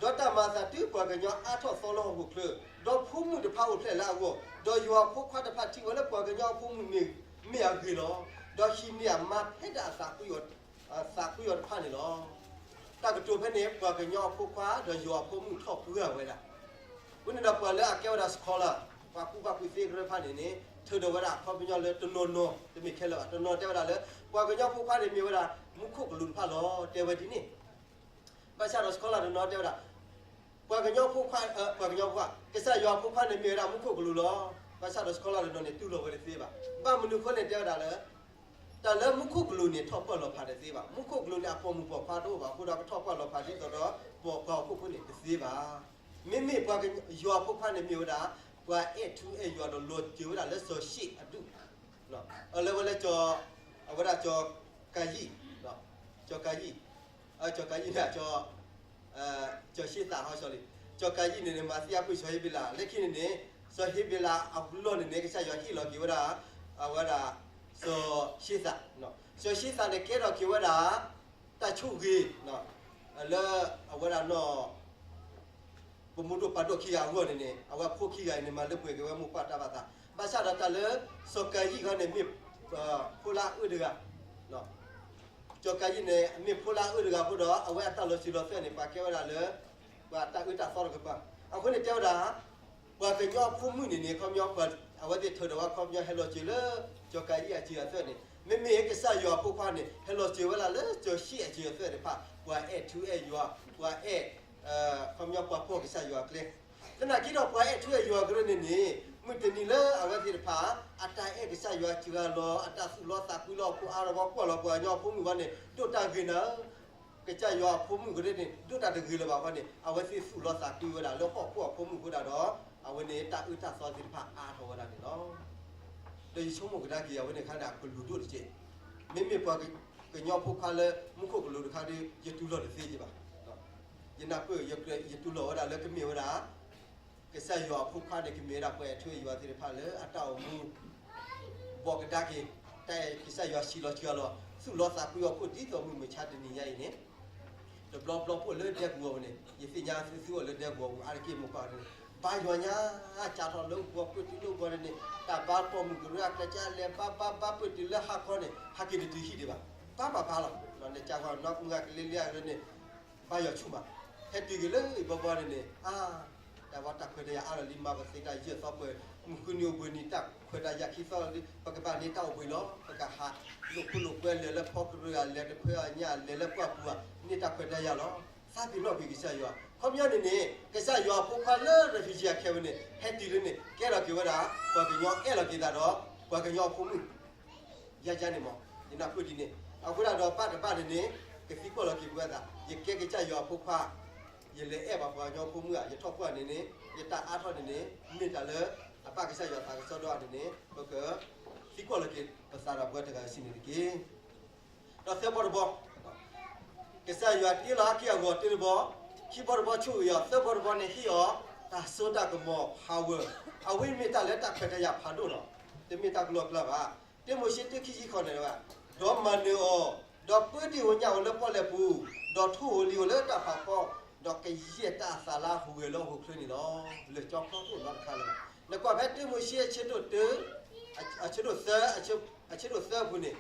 ဒီးတၢ်မၤအသးတုၤပှၤကညီအါထီၣ်သီလၢဟီၣ်ခိၣ်ချၢ, ဒီးဖိမုၣ်တဖၣ်အိၣ်ဖျဲၣ်လၢအဂီၢ်, ဒီးယွၤအဖိခွါတဖၣ်ထံၣ်ဝဲလၢပှၤကညီအဖိမုၣ်မ့ၢ်အဂ့ၤလီၤ. ဒီးဟံးန့ၢ်အမါဖဲဒၣ်အသးကွံအီၤတဖၣ်န့ၣ်လီၤ. တၢ်ကတိၤဖဲန့ၣ် ပှၤကညီအဖိခွါဒီးယွၤအဖိမုၣ်ထီၣ်ပှၢ်ဝဲဒၣ် အဃိန့ၣ်ဒီးပှၤလၢအကဲဝဲဒၣ် scholar ပှၤကူၣ်ဘၣ်ကူၣ်သ့ကရၢဖၣ်န့ၣ်န့ၣ် ထုးဒီးဝဲဒၣ်အခီပညီလၢတနီၤနီၤ တမ့ၢ်ခဲလၢာ်ဘၣ် တနီၤတဲဝဲဒၣ်လၢ ပှၤကညီဖိခွါန့ၣ်မ့ၢ်ဝဲဒၣ် မူခိၣ်ကလူးတဖၣ်လီၤ တဲဝဲဒ်န့ၣ်, ဘၣ်ဆၣ်ဒီး scholar တနီၤတဲဝဲဒၣ် ပှၤကညီဖိခွါ, ပှၤကညီဖိခွါ, ကစၢ်ယွၤအဖိခွါန့ၣ်မ့ၢ်ဝဲဒၣ်မူခိၣ်ကလူးလီၤ. ဘၣ်ဆၣ်ဒီး scholar တနီၤန့ၣ် တူၢ်လိာ်ဝဲတသ့ဘၣ်. ဘၣ်မနုၤအဃိန့ၣ်တဲဝဲဒၣ်လၢ တၢ်လၢမူခိၣ်ကလူးန့ၣ် ထီၣ်ပှၢ်လီၤဖးတသ့ဘၣ်. မူခိၣ်ကလူးန့ၣ် အပိာ်မုၣ်ပိာ်ခွါတအိၣ်ဘၣ်အဃိဒီး ကထီၣ်ပှၢ်လီၤဖးဒ်သိးဒီး ပိာ်ခွါဟီၣ်ခိၣ်ဖိန့ၣ်တသ့ဘၣ်. မ့မ့ၢ်ပှၤကညီဖိခွါန့ၣ်မ့ၢ်ဝဲဒၣ် ပှၤအဲၣ်ထူအဲၣ်ယွၤဒီးလီၤစၢၤဝဲဒၣ်လၢစီၤၡ့ၣ်အဒူၣ်, အလၢဝဲလၢ အဝဲဒၣ်စီၤကၤယံၣ်, စီၤကၤယံၣ်, စီၤကၤယံၣ်န့ၣ် စီၤၡ့သးဟီ စီၤကၤယံၣ်န့ၣ်န့ၣ် မၤသံအပှ့ၤစီၤဟ့းဘ့းလး လၢခံန့ၣ်န့ၣ် စီၤဟ့းဘ့းလးအလီၢ်န့ၣ်န့ၣ် ကစၢ်ယွၤဟ့ၣ်လီၤက့ၤဝဲဒၣ် အဝဲဒၣ် စီၤၡ့သး, စီၤၡ့သးန့ၣ်ကဲထီၣ်က့ၤဝဲဒၣ် တၢ်ဆိၣ်ဂ့ၤ လၢအဝဲဒၣ်နီၢ် ပမိၢ်ဒိၣ်ပၢ်ဒိၣ်ခံဂၤအဂီၢ်န့ၣ်န့ၣ် အဝဲဖိခံဂၤအံၤန့ၣ် မၤလၢပှဲၤက့ၤဝဲမိၢ်ပၢ်တၢ်ဘၣ်သး, ဘၣ်ဆၣ်ဒီးတၢ်လၢ စီၤကၤယံၣ်ခီန့ၣ် မ့ၢ်ဖိလၢအအၢတဂၤ, စီၤကၤယံၣ်န့ၣ် မ့ၢ်ဖိလၢအအၢတဂၤအဃိဒီး အဝဲအတၢ်လီၤစၢၤလီၤသွဲၣ်န့ၣ် ပှၤကဲဝဲဒၣ်လၢ ပှၤတၢ်အၢတၢ်သီတကပၤ, အဃိန့ၣ်တဲဝဲဒၣ် ပှၤကညီအဖိမုၣ်န့ၣ်န့ၣ် ခီပညီ အဝဲသ့ၣ်ထုးထီၣ်ဝဲခီပညီဟဲလီၤစၢၤလၢ စီၤကၤယံၣ်အစၢၤအသွဲၣ်န့ၣ် မ့မ့ၢ်ကစၢ်ယွၤအဖိခွါန့ၣ် ဟဲလီၤစၢၤဝဲဒၣ်လၢစီၤၡ့ၣ်အစၢၤအသွဲၣ်တဖၣ် ပှၤအဲၣ်ထူအဲၣ်ယွၤ ပှၤအဲၣ် ခီပညီပှၤဖှီၣ်ကစၢ်ယွၤအကျဲ, သနာ်က့ဒီးပှၤအဲၣ်ထူအဲၣ်ယွၤကရၢန့ၣ်န့ၣ် မုၢ်တနံၤလၢအဝဲသ့ၣ်တဖၣ် အတၢ်အဲၣ်ကစၢ်ယွၤစှၤလီၤ အတၢ်သူၣ်လီသးကွံလီၤအခိၣ်အါဒီး ကွၢ်လီၤပှၤကညီအဖိမုၣ်ဝဲန့ၣ် ဒိၣ်တၢ်ဂ့ၤနၤဧၢ, ကစၢ်ယွၤအဖိမုၣ်ကရၢန့ၣ် ဒိၣ်တၢ်တဂ့ၤလၢၤဘၣ်ဃီန့ၣ် အဝဲသ့ၣ်သူၣ်လီသးကွံဝဲဒၣ်လၢဟီၣ်ခိၣ်အဖိမုၣ်အဃိဒၣ်ဒီး အဝဲန့ၣ်တၢ်အၢတၢ်သီသ့ၣ်တဖၣ်အါထီၣ်ဝဲဒၣ်န့ၣ်လီၤ. ဒီးယဆိကမိၣ်ကဒါက့ၤအဝဲန့ၣ်အခါန့ၣ် အကလုာ်ဒိၣ်တက့ၢ်. မ့မ့ၢ်ပှၤကညီဖိခွါလၢမူခိၣ်ကလူးတခါဒီး ယတူၢ်လိာ်တသ့က့ဘၣ်. ယနၢ်ပၢၢ် ယတူၢ်လိာ်ဝဲဒၣ်လၢကမ့ၢ်ဝဲဒၣ် ကစၢ်ယွၤအဖိခွါန့ၣ် ကမ့ၢ်ဝဲဒၣ်ပှၤအဲၣ်ထူအဲၣ်ယွၤသ့ၣ်တဖၣ်လၢအတၢ်အိၣ်မူ ဘီၣ်ကဒါက့ၤ တၢ်အဲၣ်ကစၢ်ယွၤစှၤလီၤစှၤလီၤ သူၣ်လီသးကွံအခိၣ်ဒ်သိးမုၢ်မဆါတနံၤညါအံၤန့ၣ် တဘျီဘျီပအိၣ်လၢဒဲကဝီၤပူၤန့ၣ် ယသ့ၣ်ညါသုအိၣ်လၢဒဲကဝီၤပူၤ အါတက့ၢ်မိၢ်ပၢ်န့ၣ် ဘါယွၤညါ ကၢ်ထီၣ်လၢပှၤပှ့ၤတုၤလၢပှၤန့ၣ်န့ၣ် တၢ်ဘါပိာ်မုၣ်ကရၢအကျဲကလဲၤ ဘါဘါဘါပှ့ၤတုၤလၢဟါခီန့ၣ် ဟဲက့ၤတတုၤဟံၣ်ဒံးဘၣ် ဘါဘၣ်ဘါလီၤ. နကၢ်ဂီၤနီၢ်မုၢ်ဂၤကလ့လ့အကရၢန့ၣ် ဘါယွၤဆူၣ်မး ဟဲတုၤက့ၤလၢအံၤဘီဘီန့ၣ်န့ၣ် အါ တၢ်ဝဲတၢ်ခွဲးတၢ်ယာ်အါလီၤလံ မၤပသ့တၢ်ယဲၢ်သီပှဲၤ မုၢ်ဃုနံၤအိၣ်ဘှံးနံၤ တၢ်ခွဲးတၢ်ယာ်ခံသီလီၤလံ ပကဘၣ်န့ၢ်တၢ်အိၣ်ဘှံးလီၤ ပကဟး လိာ်ခိၣ်လိာ်ကွဲလဲၤလၢဖီကရၢဂၤ လဲၤတခွဲအညၣ် လဲၤလၢပှၢ်ပူၤဧါ န့ၢ်တၢ်ခွဲးတၢ်ယာ်လီၤ. သးပ့ၤနီၣ်ကွံာ်ကစၢ်ယွၤ ခီပညီန့ၣ်န့ၣ် ကစၢ်ယွၤအဖိခွါလၢ refugee အခဲဝဲန့ၣ် ဟဲတုၤလၢန့ၣ် ကဲထီၣ်က့ၤဝဲဒၣ် ပှၤကညီအဲၣ်လီၤက့ၤသးဒီး ပှၤကညီအဖိမုၣ် ယါယါန့ၣ်မး ယနၢ်ပၢၢ်ဒ်န့ၣ် အဃိဒၣ်ဒီးဘၣ်တဘၣ်န့ၣ်န့ၣ် ကသံကွၢ်လီၤက့ၤပဝဲသး ယကဲကစၢ်ယွၤအဖိခွါ ယလဲၤအဲၣ်ဘၣ်ပှၤကညီဖိမုၣ်ဧါ ယထီၣ်ပှၢ်န့ၣ်န့ၣ် ယတၢ်အါထီၣ်န့ၣ်န့ၣ် မ့ၢ်တၢ်လၢ အဘၣ်ကစၢ်ယွၤသးကစီဒီဧါန့ၣ်န့ၣ် ပကသံကွၢ်လီၤက့ၤပသးဒီးပဝဲတဂၤအံၤန့ၣ်တက့ၢ်. ဒီးသၢဘီတဘီ ကစၢ်ယွၤတ့လီၤဟဲက့ၤအဂီၤတ့တဘီ, ခံဘီတဘီဆိၣ်ဂ့ၤအီၤ, သၢဘီတဘီန့ၣ်ဟ့ၣ်အီၤ တၢ်စိတၢ်ကမီၤ power, အဝဲမ့ၢ်တၢ်လၢတၢ်ခွဲးတၢ်ယာ်ဖးဒိၣ်လီၤ. တမ့ၢ်တၢ်ကလီကျါဘၣ်. တ့မိၤၡ့တၢခံဆံဃိးန့ၣ်ဝဲ, ဒီးမၤနၢၤအီၤ, ဒီးပၢတ့ၢ်ဧိၤညၣ်ဧိၤလၢပီၣ်လဲၣ်ပူၤ, ဒီးထိၣ်ဧိၤလံၤဧိၤလၢတၢ်ဖးဖီ, ဒီးကယဲၢ်တၢ်အသးလၢဟူးဂဲၤလၢဟီၣ်ခိၣ်ချၢန့ၣ်လီၤ. လၢကၠီဖီခိၣ်နီတခါလၢၤဘၣ်. နကွၢ်ဖဲတ့မိၤၡ့အဆၢဒိၣ်တၢ, အဆၢဒိၣ်သၢ, အဆၢဒိၣ်သၢအပူၤန့ၣ်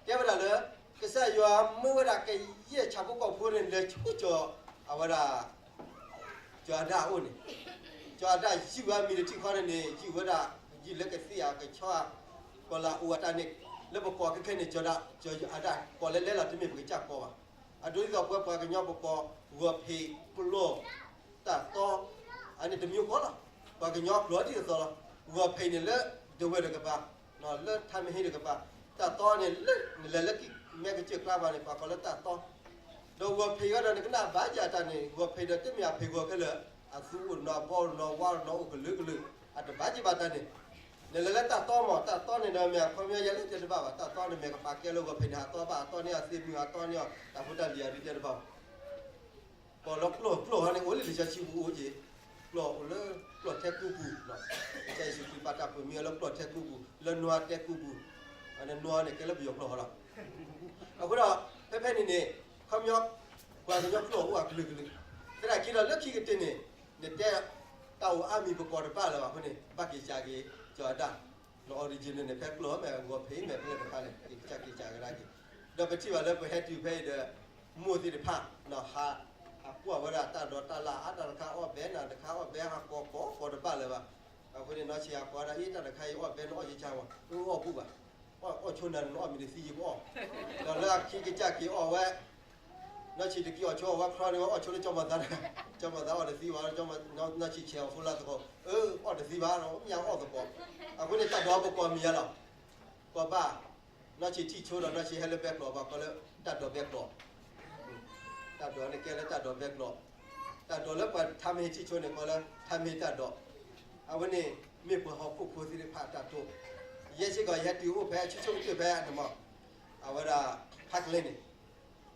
တဲဝဲဒၣ်လၢ ကစၢ်ယွၤမၢဝဲဒၣ်ကယဲၢ်ဆၣ်ဖိကီၢ်ဖိန့ၣ် လဲၤဆူကၠီၤ အဝဲဒၣ် ကၠီၤအၤဒၣ်အအိၣ်န့ၣ်, ကၠီၤအၤဒၣ်ယုၢ်ဝဲမံၤတထံၣ်ခီန့ၣ်န့ၣ် ယုၢ်ဝဲဒၣ် ယုၢ်လၢကသ့ဧါကဆီဧါ, ကီၤလၤအိၣ်အတၢ်န့ၣ် လၢပကိးခဲခဲန့ၣ် ကၠီၤအၤဒၣ်ကိးလဲလဲလီၤ တမ့ၢ်ပကစၢ်ကိးဘၣ်. အဒိဒ်သိးပဝဲပှၤကညီပကိး ဂီၤဖံး ကျီၢ် တၢ်သီ အန့ၣ်တမံၤဃီလီၤ. ပှၤကညီကျိာ်ဒ်သိးသိးလီၤ. ဂီၤဖံးန့ၣ်လၢ ဒဝဲၢ်တကပၤ လၢထါမဟ့တကပၤ, တၢ်သီန့ၣ်လၢ နလဲၤလၢမဲကစၢၢ်ကျါဘၣ်န့ၣ် ပှၤကိးလၢတၢ်သီ, ဒီးဂီၤဖံးဝဲဒီးနကနၣ်ဘၣ်ယၤတၢ်န့ၣ် ဂီၤဖံးဒီးတမ့ၢ်အဖံးဂီၤခဲလၢာ်, အသူအိၣ်နီၤ ဘီအိၣ်နီၤ ဝါအိၣ်နီၤ အိၣ်ကလုာ်ကလုာ်, အတဘၣ်က့ၤဘၣ်တၢ်န့ၣ်, နလဲၤလၢတၢ်သီမး တၢ်သီန့ၣ်ဒီးမ့ၢ်အခီပညီယဲလၢတဲတဘၣ်ဘၣ် တၢ်သီန့ၣ်မ့ၢ်ကပာ်ကဲလၢဂီၤဖံးန့ၣ် ဟးသီဘၣ် ဟးသီန့ၢ်အသ့ၣ်မုၢ် ဟးသီန့ၢ်အီၤ တၢ်ဖိတၢ်လံၤအဒုးတဲတဘၣ်ဘၣ် ပှၤလၢကျိာ်ကျိာ်ဟီန့ၣ် အိၣ်လၢလံာ်စီဆှံပူၤအိၣ်က့ၤ, ကျိာ်အိၣ်လၢကျိာ်ထဲကူပူၤ, ကစၢ်ယ့ၣ်ၡူးခရံာ်ဘၣ်တၢ်ပၢၤမံၤအီၤလၢကျိာ်ထဲကူပူၤ, လၢနွါတဲကူပူၤ, နွါန့ၣ်ကဲလၢပယီၤကျိာ်ဟီလီၤ. အဃိဒီး ဖဲဖဲန့ၣ်န့ၣ် ခီပညီ ပှၤကညီကျိာ်အိၣ်အကလုာ်ကလုာ်, သနာ်က့ဒီးလၢခံကတၢၢ်န့ၣ် နတဲ တၢ်အိၣ်အါမံၤပကိးတဘၣ်လၢၤဘၣ်အဃိန့ၣ် ဘၣ်က့ၤစးက့ၤ ကၠီၤအၤဒၣ် န original န့ၣ် ဖဲကျိာ်မ့ၢ်ဂီၤဖံးမ့ၢ်ဖဲလဲၣ်တခါလဲၣ် က့ၤကစၢ်က့ၤကစၢ်ကဒါက့ၤ, ဒီးပထံၣ်ဘၣ်လၢပဟဲတုၤဖဲအံၤဒီး မိၢ်သ့ၣ်တဖၣ် ဟး ဟးကွၢ်ဝဲဒၣ်တၢ်ဒိးတၢ်လၢ်အါ တၢ်တခါအီၣ်ဘဲ နတခါအီၣ်ဘဲ ဟးကိးကိးကိးတဘၣ်လၢၤဘၣ်. အဃိန့ၣ် နီၢ်ဆံးဟးကိးဝဲဒၣ် အ့ တၢ်တခါအံၤအီၣ်ဘဲ နအီၣ်ယကါမး အၢ အီၣ်ဘူၣ်ဘၣ်, အီၣ်ဆိနၤ နအီၣ်မ့ၢ်တသံယကအီၣ်, ဒီးလၢအခံကစၢ်က့ၤအီၣ်ဝဲ နီၢ်ဆံးတက့ၤအီၣ်ဆိအီၣ်ဝဲချီန့ၣ် အီၣ်ဆိလၢကၠီမၤသး, ကၠီမၤသးအီၣ်တသံဘၣ်, နီၢ်ဆံးဆဲးအီၣ်ဖိလၢသကိး အၢ အီၣ်တသံဘၣ် မ့ၢ်အီၣ်သကိး, အဃိန့ၣ် တၢ်ဒိးပကိးမံၤယါလီၤ, ကိးဘၣ် နီၢ်ဆံးထံၣ်ဆိဒီးနီၢ်ဆံးဟဲလၢဘဲကျိး ပှၤကိးလၢတၢ်ဒိးဘဲကျိး, တၢ်ဒိးန့ၣ်ကဲလၢတၢ်ဒိးဘဲကျိး, တၢ်ဒိးလၢပှၤထါမ့ၢ်ဟံးထံၣ်ဆိန့ၣ် ကိးလၢထါမ့ၢ်တၢ်ဒိး, အဝဲန့ၣ်မ့ၢ်ပှၤဟီၣ်ခိၣ်ဖိသ့ၣ်တဖၣ်အတၢ်တိာ်, ယဲစ့ၢ်ကီးယဟဲတုၤအိၣ်ဖဲဆူၣ်ဆူၣ်ကတၢၢ်ဖဲအန့ၣ်မး, အဝဲဒၣ် ဖးကလဲန့ၣ်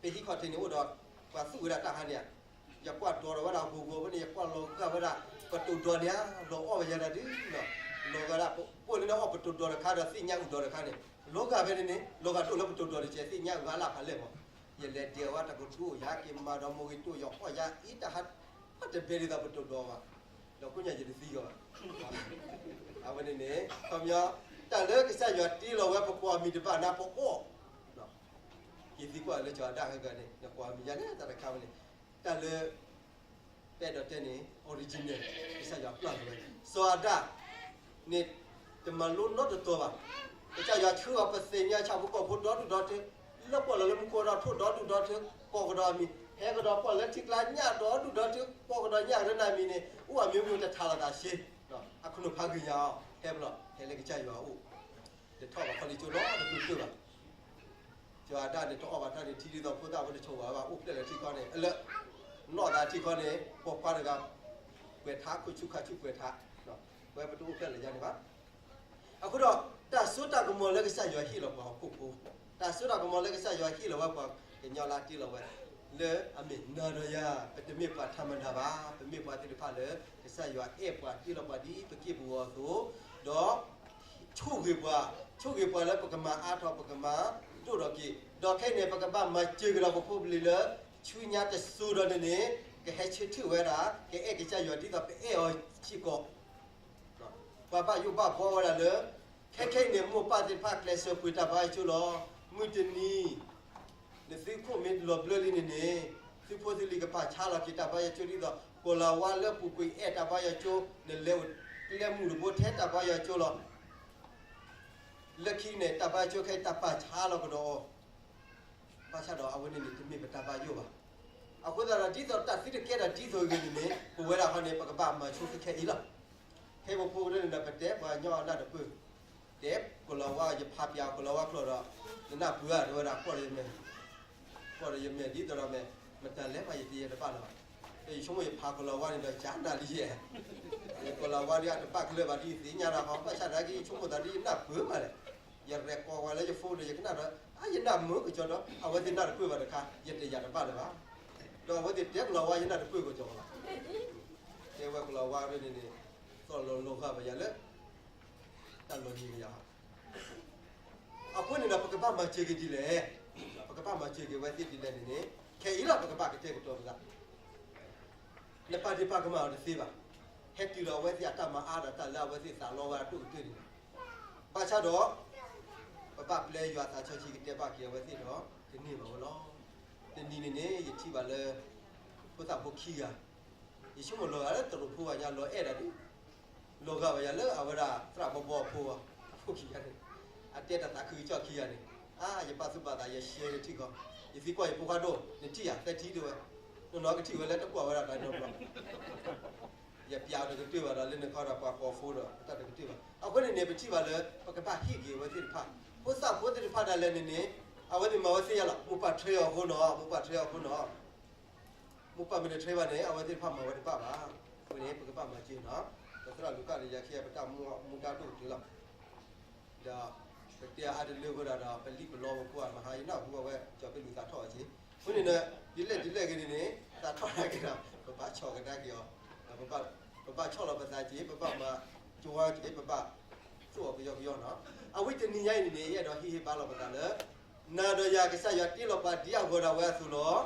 ပဟံးခီၣ်ထံးန့ၣ်အိၣ်ဒီး ပှၤသူၣ်ဝဲဒၣ်တၢ်ဟါန့ၣ်ဧါ, ယကွၢ်ဒိးဒီးဝဲဒၣ်ဂိၤဂိၤဖဲန့ၣ် ယကွၢ်လီၤဂာ်ဝဲဒၣ် ပတိၤဒိးန့ၣ်ဧါ, လီၤအီၣ်ဝဲယၤဒၣ်ဒုး, လီၤဂာ်ဒၣ် ပအိၣ်လၢန့ၣ်အီၣ်ပတိၤဒိးတခါဒီးသ့ၣ်ညါအုၣ်ဒိးတခါန့ၣ် လီၤဂာ်ဖဲန့ၣ်န့ၣ် လီၤဂာ်ဒိၣ်လၢပတိၤဒိးတကဲး သ့ၣ်ညါအုၣ်အါလၢဖးလဲၢ်မး, ယလဲၤဒဲးဝဲတကဒိၣ်ယၤက့ၤမၤဒီးမိၢ်ဂ့ၤတိၢ်ယီၤအီၣ်ယၤအံၤတၢ်ဟါ တဘဲဒ်သိးပတိၤဒိးဘၣ်, ဒီးကိးညါယတသံဂီၤဘၣ်, အဝဲန့ၣ်န့ၣ် ခီပညီ တၢ်လၢကစၢ်ယွၤတ့လီၤဝဲပကွၢ်မံၤတဘၣ်နၤပအီၣ် က့ၤသံကွၢ်လၢစီၤအၤဒၣ်ခဲကနံၣ်န့ၣ် နကွၢ်မံၤယၤလၢတၢ်တခါဝဲန့ၣ်, တၢ်လၢ ပဲၣ်ဒီးတဲန့ၣ် original ကစၢ်ယွၤပျၢ်လီၤဝဲ, စီၤအၤဒၣ်န့ၣ် တမၤလိနီတတီၤဘၣ်, ကစၢ်ယွၤဆှၢအီၤပသ့ၣ်ညါဆၣ်ဖိကီၢ်ဖိဒီဒူၣ်ဒီထၢ, လၢပှၢ်လီၤလၢမူခိၣ်ဒီးထိၣ်ဒီဒူၣ်ဒီထၢ, ကိးကဒီးအမံၤ, ဟဲကဒီးပှၢ်လၢထံကျါညၣ်ဒီဒူၣ်ဒီထၢ, ကိးကဒီးညၣ်လၢနမံၤန့ၣ် အိၣ်အမံၤမံၤတထးလီၤသးဆ့, အခိၣ်နူာ်ဖးဂ့ၤညါအီၤ ဟဲဘျီ ဟဲလၢကစၢ်ယွၤအအိၣ်, တထီၣ်ဘၣ်ခီလံကၠိဒီတဖျၢၣ်တဖျၢၣ်ဘၣ် စီၤအၤဒၣ်န့ၣ် တအီၣ်ဘၣ်တၢ်န့ၣ်ထံဒ်သိးဖိသၣ်ဖိတဆိးဘၣ်ဘၣ် အိၣ်ဖျဲၣ်လၢထံခီန့ၣ် အလၢ နီၢ်သးထံခီန့ၣ် ပိာ်ခွါတဂၤ ပှဲၤထးခိၣ်ဆူၣ်ခါဆူၣ်ပှဲၤထး, ပဝဲပတအိၣ်ဖျဲၣ်လၢယၤန့ၣ်ဘၣ်. အဃိဒီး တၢ်စိတၢ်ကမီၤလၢကစၢ်ယွၤဟ့ၣ်လီၤပှၤဟီၣ်ခိၣ်ဖိ, တၢ်စိတၢ်ကမီၤလၢကစၢ်ယွၤဟ့ၣ်လီၤဝဲပှၤကညီလၢအတ့လီၤဝဲ လၢအမ့ၢ်နၤဒီးယၤ ပတမ့ၢ်ပှၤထးမတၤဘၣ်, ပမ့ၢ်ပှၤသ့ၣ်တဖၣ်လၢ ကစၢ်ယွၤအဲၣ်ပှၤတ့လီၤပှၤဒ်ပက့ၢ်ပဂီၤအသိး, ဒီး ဆိၣ်ဂ့ၤပှၤ, ဆိၣ်ဂ့ၤပှၤလၢပကမၤအါထီၣ် ပကမၤဒိၣ်ထီၣ်က့ၤ, ဒီးခဲအံၤန့ၣ် ပကဘၣ်မၤစၢၤကဒီးပဖိပလံၤလၢ ဆူညါတစိၤဒီးန့ၣ်န့ၣ် ကဟဲဆၢထၢၣ်ဝဲဒၣ် ကအဲၣ်ကစၢ်ယွၤဒ်သိးပအဲၣ်အီၤစ့ၢ်ကီး, ပှၤဘၣ်ယိၣ်ဘၣ်ဘှီဝဲဒၣ်လၢ ခဲခဲအံၤန့ၣ် မိၢ်ပၢ်သ့ၣ်တဖၣ်ကျဲးစၢးပှ့ၤတၢ်ဘါယွၤကၠိလီၤ. မုၢ်တနံၤ နသုခိၣ်မ့ၢ်လီၤဘျၢလံန့ၣ်န့ၣ် သုဖိသုလံၤကပာ်ဆါလီၤက့ၤတၢ်ဘါယွၤကၠိဒ်သိး ကိၤလၤဝါလၢပူၤကွံာ်အဲၣ်တၢ်ဘါယွၤကၠိ နလဲၤအိၣ်ကျဲမုၢ်တဘိထဲတၢ်ဘါယွၤကၠိလီၤ. လၢခံန့ၣ် တၢ်ဘါယွၤကၠိခဲအံၤတၢ်ပာ်ဆါလီၤကဒီးအီၤ ဘၣ်ဆၣ်ဒီးအဝဲန့ၣ်န့ၣ် တမ့ၢ်ပတၢ်ဘၣ်ယိၣ်ဘၣ်. အဃိသတးဒီး ဒ်သိးတၢ်သံတကဲဒီးဒ်သိးအဂ့ၤန့ၣ်န့ၣ် ပဝဲဒၣ်ဃီန့ၣ် ပကဘၣ်မၤဆိခဲခဲအံၤလီၤ. ခဲအံၤပဖိကဒၢန့ၣ်ဒီး ပတဲပှၤကညီအနၢ်တပၢၢ်, တဲကိၤလၤဝါ ယဖးပၠးကိၤလၤဝါကျိာ်ဒီး နနၢ်ပၢၢ်ဧါ တဲဝဲဒၣ် ကွၢ်ဒီးယမဲာ်, ကွၢ်ဒီးယမဲာ်ဒ်သိးဒီးမဲာ် မတၤလဲၣ်မး ယတယဲတဘၣ်လၢၤဘၣ်. ယဆိကမိၣ်ယဖးကိၤလၤဝါန့ၣ်ဒီး ယနၢ်လံယဲ, ယကိၤလၤဝါဒ်အတဘၣ်ကလၢၤဘၣ်ဒ်ယသ့ၣ်ညါဒီး ဘၣ်ဆၣ်သနာ်က့ ယဆိကမိၣ်သးဒ်ယနၢ်ပၢၢ်မးလဲၣ်. ယရဲၣ်ကီဝဲလၢယဖိဒီး ယကနၣ်ဒီး အါ ယနၢ်မုာ်ကစီဒီး အဝဲသ့ၣ်နၢ်တပၢၢ်ဘၣ်တခါ ယတယာ်တဘၣ်လၢၤဘၣ်. ဒီးအဝဲသ့ၣ်တဲကိၤလၤဝါ ယနၢ်တပၢၢ်ကစီလီၤ. တဲဝဲကိၤလၤဝါဒ်န့ၣ်န့ၣ် သီၣ်လီၤလီၤဂာ်ဘၣ်ယၤလၢ တၢ်လီၤနံၤကယၤ အဃိန့ၣ်ဒီး ပကဘၣ်မၤစၢၤက့ၤဒ်လဲၣ်, ပကဘၣ်မၤစၢၤက့ၤဝဲသ့ၣ်ဒ်လဲၣ်န့ၣ်န့ၣ် ခဲအံၤလီၤ ပကဘၣ်ကတဲာ်ကတီၤပသး, နပာ်ဒ့ၣ်ပာ်ကမၣ်အီၤတသ့ဘၣ်. ဟဲတုၤဒီးအဝဲသ့ၣ်အတၢ်မၤအါဒီးတၢ်လၢအဝဲသ့ၣ်သးလီဝဲအဒိၣ်ကတၢၢ်န့ၣ်လီၤ. ဘၣ်ဆၣ်ဒီး ပဘၣ်ပျဲယွၤသးစီဆှံကတဲဘၣ်က့ၤအဝဲသ့ၣ်ဒီး ကန့ၢ်ဘၣ်ဝဲလီၤ. တနံၤန့ၣ်န့ၣ် ယထံၣ်ဘၣ်လၢ ဖိသၣ်ဖိခံဂၤ ယဆိကမိၣ်လီၤဂာ်လၢတရူးဖိဂၤညါလီၤအဲၣ်ဒၣ်ဒုး, လီၤဂာ်ဘၣ်ယၤလၢအဝဲဒၣ်သရၣ်ဘီဘီအဖိ, အဖိခံဂၤန့ၣ်, အတဲတၢ်သးခုကစီၣ်ခံဂၤန့ၣ်, အါ ယဘၣ်သူၣ်ဘၣ်သး ယရှဲန့ၣ်ထံၣ်ခီ, ယသံကွၢ်ယဖိခွါဒိၣ် နထံၣ်ယၤ သဲထံတဝဲ, နနီၢ်ကထံၣ်ဝဲလၢတကွၢ်ဝဲဒၣ်တၢ်နီတဘျီ, ယပျးအီၤတကတၢၢ်ဘၣ်ဒီးလၢနခီဒီးပှၤကိးဖိဒီး တၢ်တကတၢၢ်ဘၣ်. အဃိန့ၣ်န့ၣ် ပထံၣ်ဘၣ်လၢ ပကဘၣ်ဟ့ၣ်က့ၤအဝဲသ့ၣ်တဖၣ်, ဖိသၣ်ဖိသ့ၣ်တဖၣ်ဒၣ်လဲာ်န့ၣ်န့ၣ်, အဝဲသ့ၣ်မၤဝဲသ့ၣ်ညါလီၤ, မိၢ်ပၢ်ထွဲအီၤအဃိနီၤ, မိၢ်ပၢ်ထွဲအီၤအဃိနီၤ မိၢ်ပၢ်မ့ၢ်တထွဲဘၣ်န့ၣ် အဝဲသ့ၣ်တဖၣ်မၤဝဲတဘၣ်ဘၣ်. အဃိန့ၣ် ပကဘၣ်မၤစၢၤနီၤ. ပသရၣ်လူၤကၣ်ဒီးယၤခံဂၤ ပတၢ်မူမူဒါဒိၣ်ကတၢၢ်လီၤ. ဒီးပတဲအါတလၢအဃိဒီး ပလံၣ်ပလီပကိးအမဟါ ယနၢ်ဟူဘၣ်ဝဲ ကၠီၤပ့းလူၤသးထီၣ်အီၤက့ၤ. အဃိန့ၣ်ဒီး ဒ်လဲၣ်ဒ်လဲၣ်ဂ့ၤန့ၣ်န့ၣ် သးထီၣ်နာ်က့ၤဒီး ပဘၣ်ဆီၣ်ကဒါက့ၤအီၤ, ပဘၣ်ဆီၣ်လီၤပသးက့ၤ, ပဘၣ်မၤကၠိဝါက့ၤ, ပဘၣ်သိၣ်အီၤကယီကယီနီၤ. အဝဲတနံၤညါအံၤန့ၣ်န့ၣ် ယအဲၣ်ဒိးဟ့ၣ်ဂံၢ်ဟ့ၣ်ဘါလီၤပသးလၢ နၤဒီးယၤ ကစၢ်ယွၤတ့လီၤပှၤဒ်အဂီၢ်ဒၣ်ဝဲအသိးလီၤ.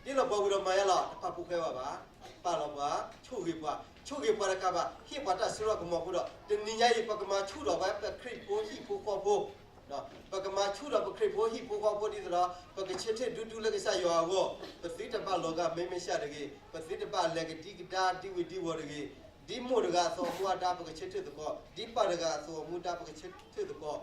တ့လီၤပှၤဝံၤဒီးမၤယါလီၤ, တပာ်ဖိခွဲဘၣ်ဘၣ်. ပာ်လီၤပှၤ, ဆိၣ်ဂ့ၤပှၤ, ဆိၣ်ဂ့ၤပှၤတကးဘၣ်, ဟ့ၣ်ပှၤတၢ်စိတၢ်ကမီၤအဃိဒီး တနံၤညါအံၤ ပကမၤဆူၣ်ထီၣ်ပှၤပခရံာ်ဖိဟံၣ်ဖိဃီဖိ, ပကမၤဆူၣ်ထီၣ်ပခရံာ်ဖိဟံၣ်ဖိဃီဖိဒ်သိးဒီး ပကဆၢထၢၣ်ဒူဒူလၢကစၢ်ယွၤအဂီၢ်, ပသုတဘၣ်လီၤဂာ်မ့မ့ၢ်ၡးတဂ့ၤ, ပသုတဘၣ်လဲၤကဒံကဒါဒံဝ့ၤဒံဝီၤတဂ့ၤ, ဒ်မိၢ်တဂၤအသိးအမူအဒါ ပကဆၢထၢၣ်သကိး, ဒ်ပၢ်တဂၤအသိးအမူအဒါ ပကဆၢထၢၣ်သကိး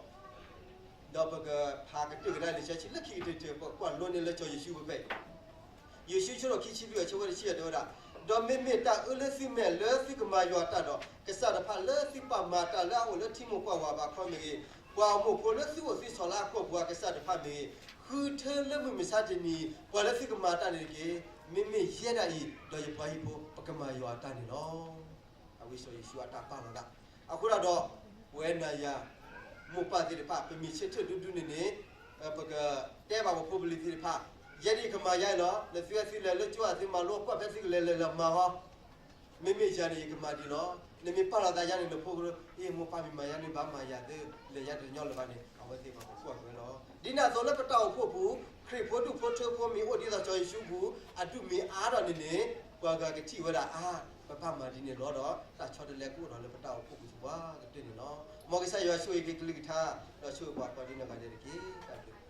ဒီးပကဖးကတၢၢ်ကဒါလံာ်စီဆှံလၢခံကတၢၢ်တၢၢ် ပကွၢ်လိန့ၢ်လၢစီၤယိၤၡူဖဲအံၤ, ယိၤၡူဆၢဒိၣ်ခံဆံလွံၢ်အဆၢဖိတဆံယဲၢ်တဲဝဲဒၣ်, ဒီးမ့မ့ၢ်တၢ်အၢလၢသုမဲာ်လၢသုကမၤယွၤအတၢ်ဒီး ကစၢ်တဖၣ်လၢသုပာ်မၤတၢ်လၢအအိၣ်လၢထံမိၢ်ပှၢ်ဝၤဘးခီမ့ၢ်ဂ့ၤ, ပှၤအမိၢ်ဖိလၢသုအိၣ်သုဆိးလၢအခိၣ်ပူၤအကစၢ်တဖၣ်န့ၣ်, ဃုထၢလၢမုၢ်မဆါတနံၤ ပှၤလၢသုကမၤတၢ်န့ၣ်တက့ၢ်. မ့မ့ၢ်ယဲဒၣ်အံၤ ဒီးယပှၤဟံၣ်ဖိ ပကမၤယွၤအတၢ်န့ၣ်လီၤ. အဝဲစီၤယိၤၡူအတၢ်ပာ်လီၤသး. အဃိဒၣ်ဒီး ပဝဲနၤယၤ မိၢ်ပၢ်သ့ၣ်တဖၣ် ပမ့ၢ်ဆၢထၢၣ်ဒူဒူန့ၣ်န့ၣ်, ပကတဲဘၣ်ပဖိပလံၤသ့ၣ်တဖၣ်, ယဲဒၣ်ယကမၤယၤအံၤလီၤ. နသုဝဲသုလဲၤလၢကၠိအသုမၤလိကွၢ်ဖဲသုကလဲၤလဲၤလီၤမၤဟီ မ့မ့ၢ်ယၤန့ၣ် ယကမၤဒ်လီၤ. နမ့ၢ်ပာ်လီၤသးယၤန့ၣ် နဖိကရၢ, အ့ၣ် မိၢ်ပၢ်မ့ၢ်မၤယၤန့ၣ် ဘၣ်မၤယၤသ့, လဲၤယၤတညီလၢၤဘၣ်န့ၣ် အဝဲသ့ၣ်ဘၣ်ကကွၢ်ကွဲလီၤ. ဒ်န့ၣ်အသိးလၢပတၢ်အိၣ်ဖှိၣ်ပူၤ, ခရံာ်ဖိဒူၣ်ဖိထၢဖိမ့ၢ်အိၣ်ဒ်သိးစီၤယိၤၡူပူၤ အဒူၣ်မ့ၢ်အါထီၣ်န့ၣ်န့ၣ်, ပှၤဂၤကထံၣ်ဝဲဒၣ်အါ, ပဘၣ်မၤဒ်န့ၣ်လီၤဒီး တၢ်ဆီတလဲကအိၣ်ထီၣ်လၢပတၢ်အိၣ်ဖှိၣ်ပူၤစ့ၢ်ကီးကတၢၢ်န့ၣ်လီၤ. မ်ကစၢ်ယွၤဆိၣ်ဂ့ၤက့ၤကလုၢ်ကထါ, ဒီးဆိၣ်ဂ့ၤပှၤကိးဒ်နီၢ်ဂၤဒဲးတက့ၢ်. တၢ်ဘျုး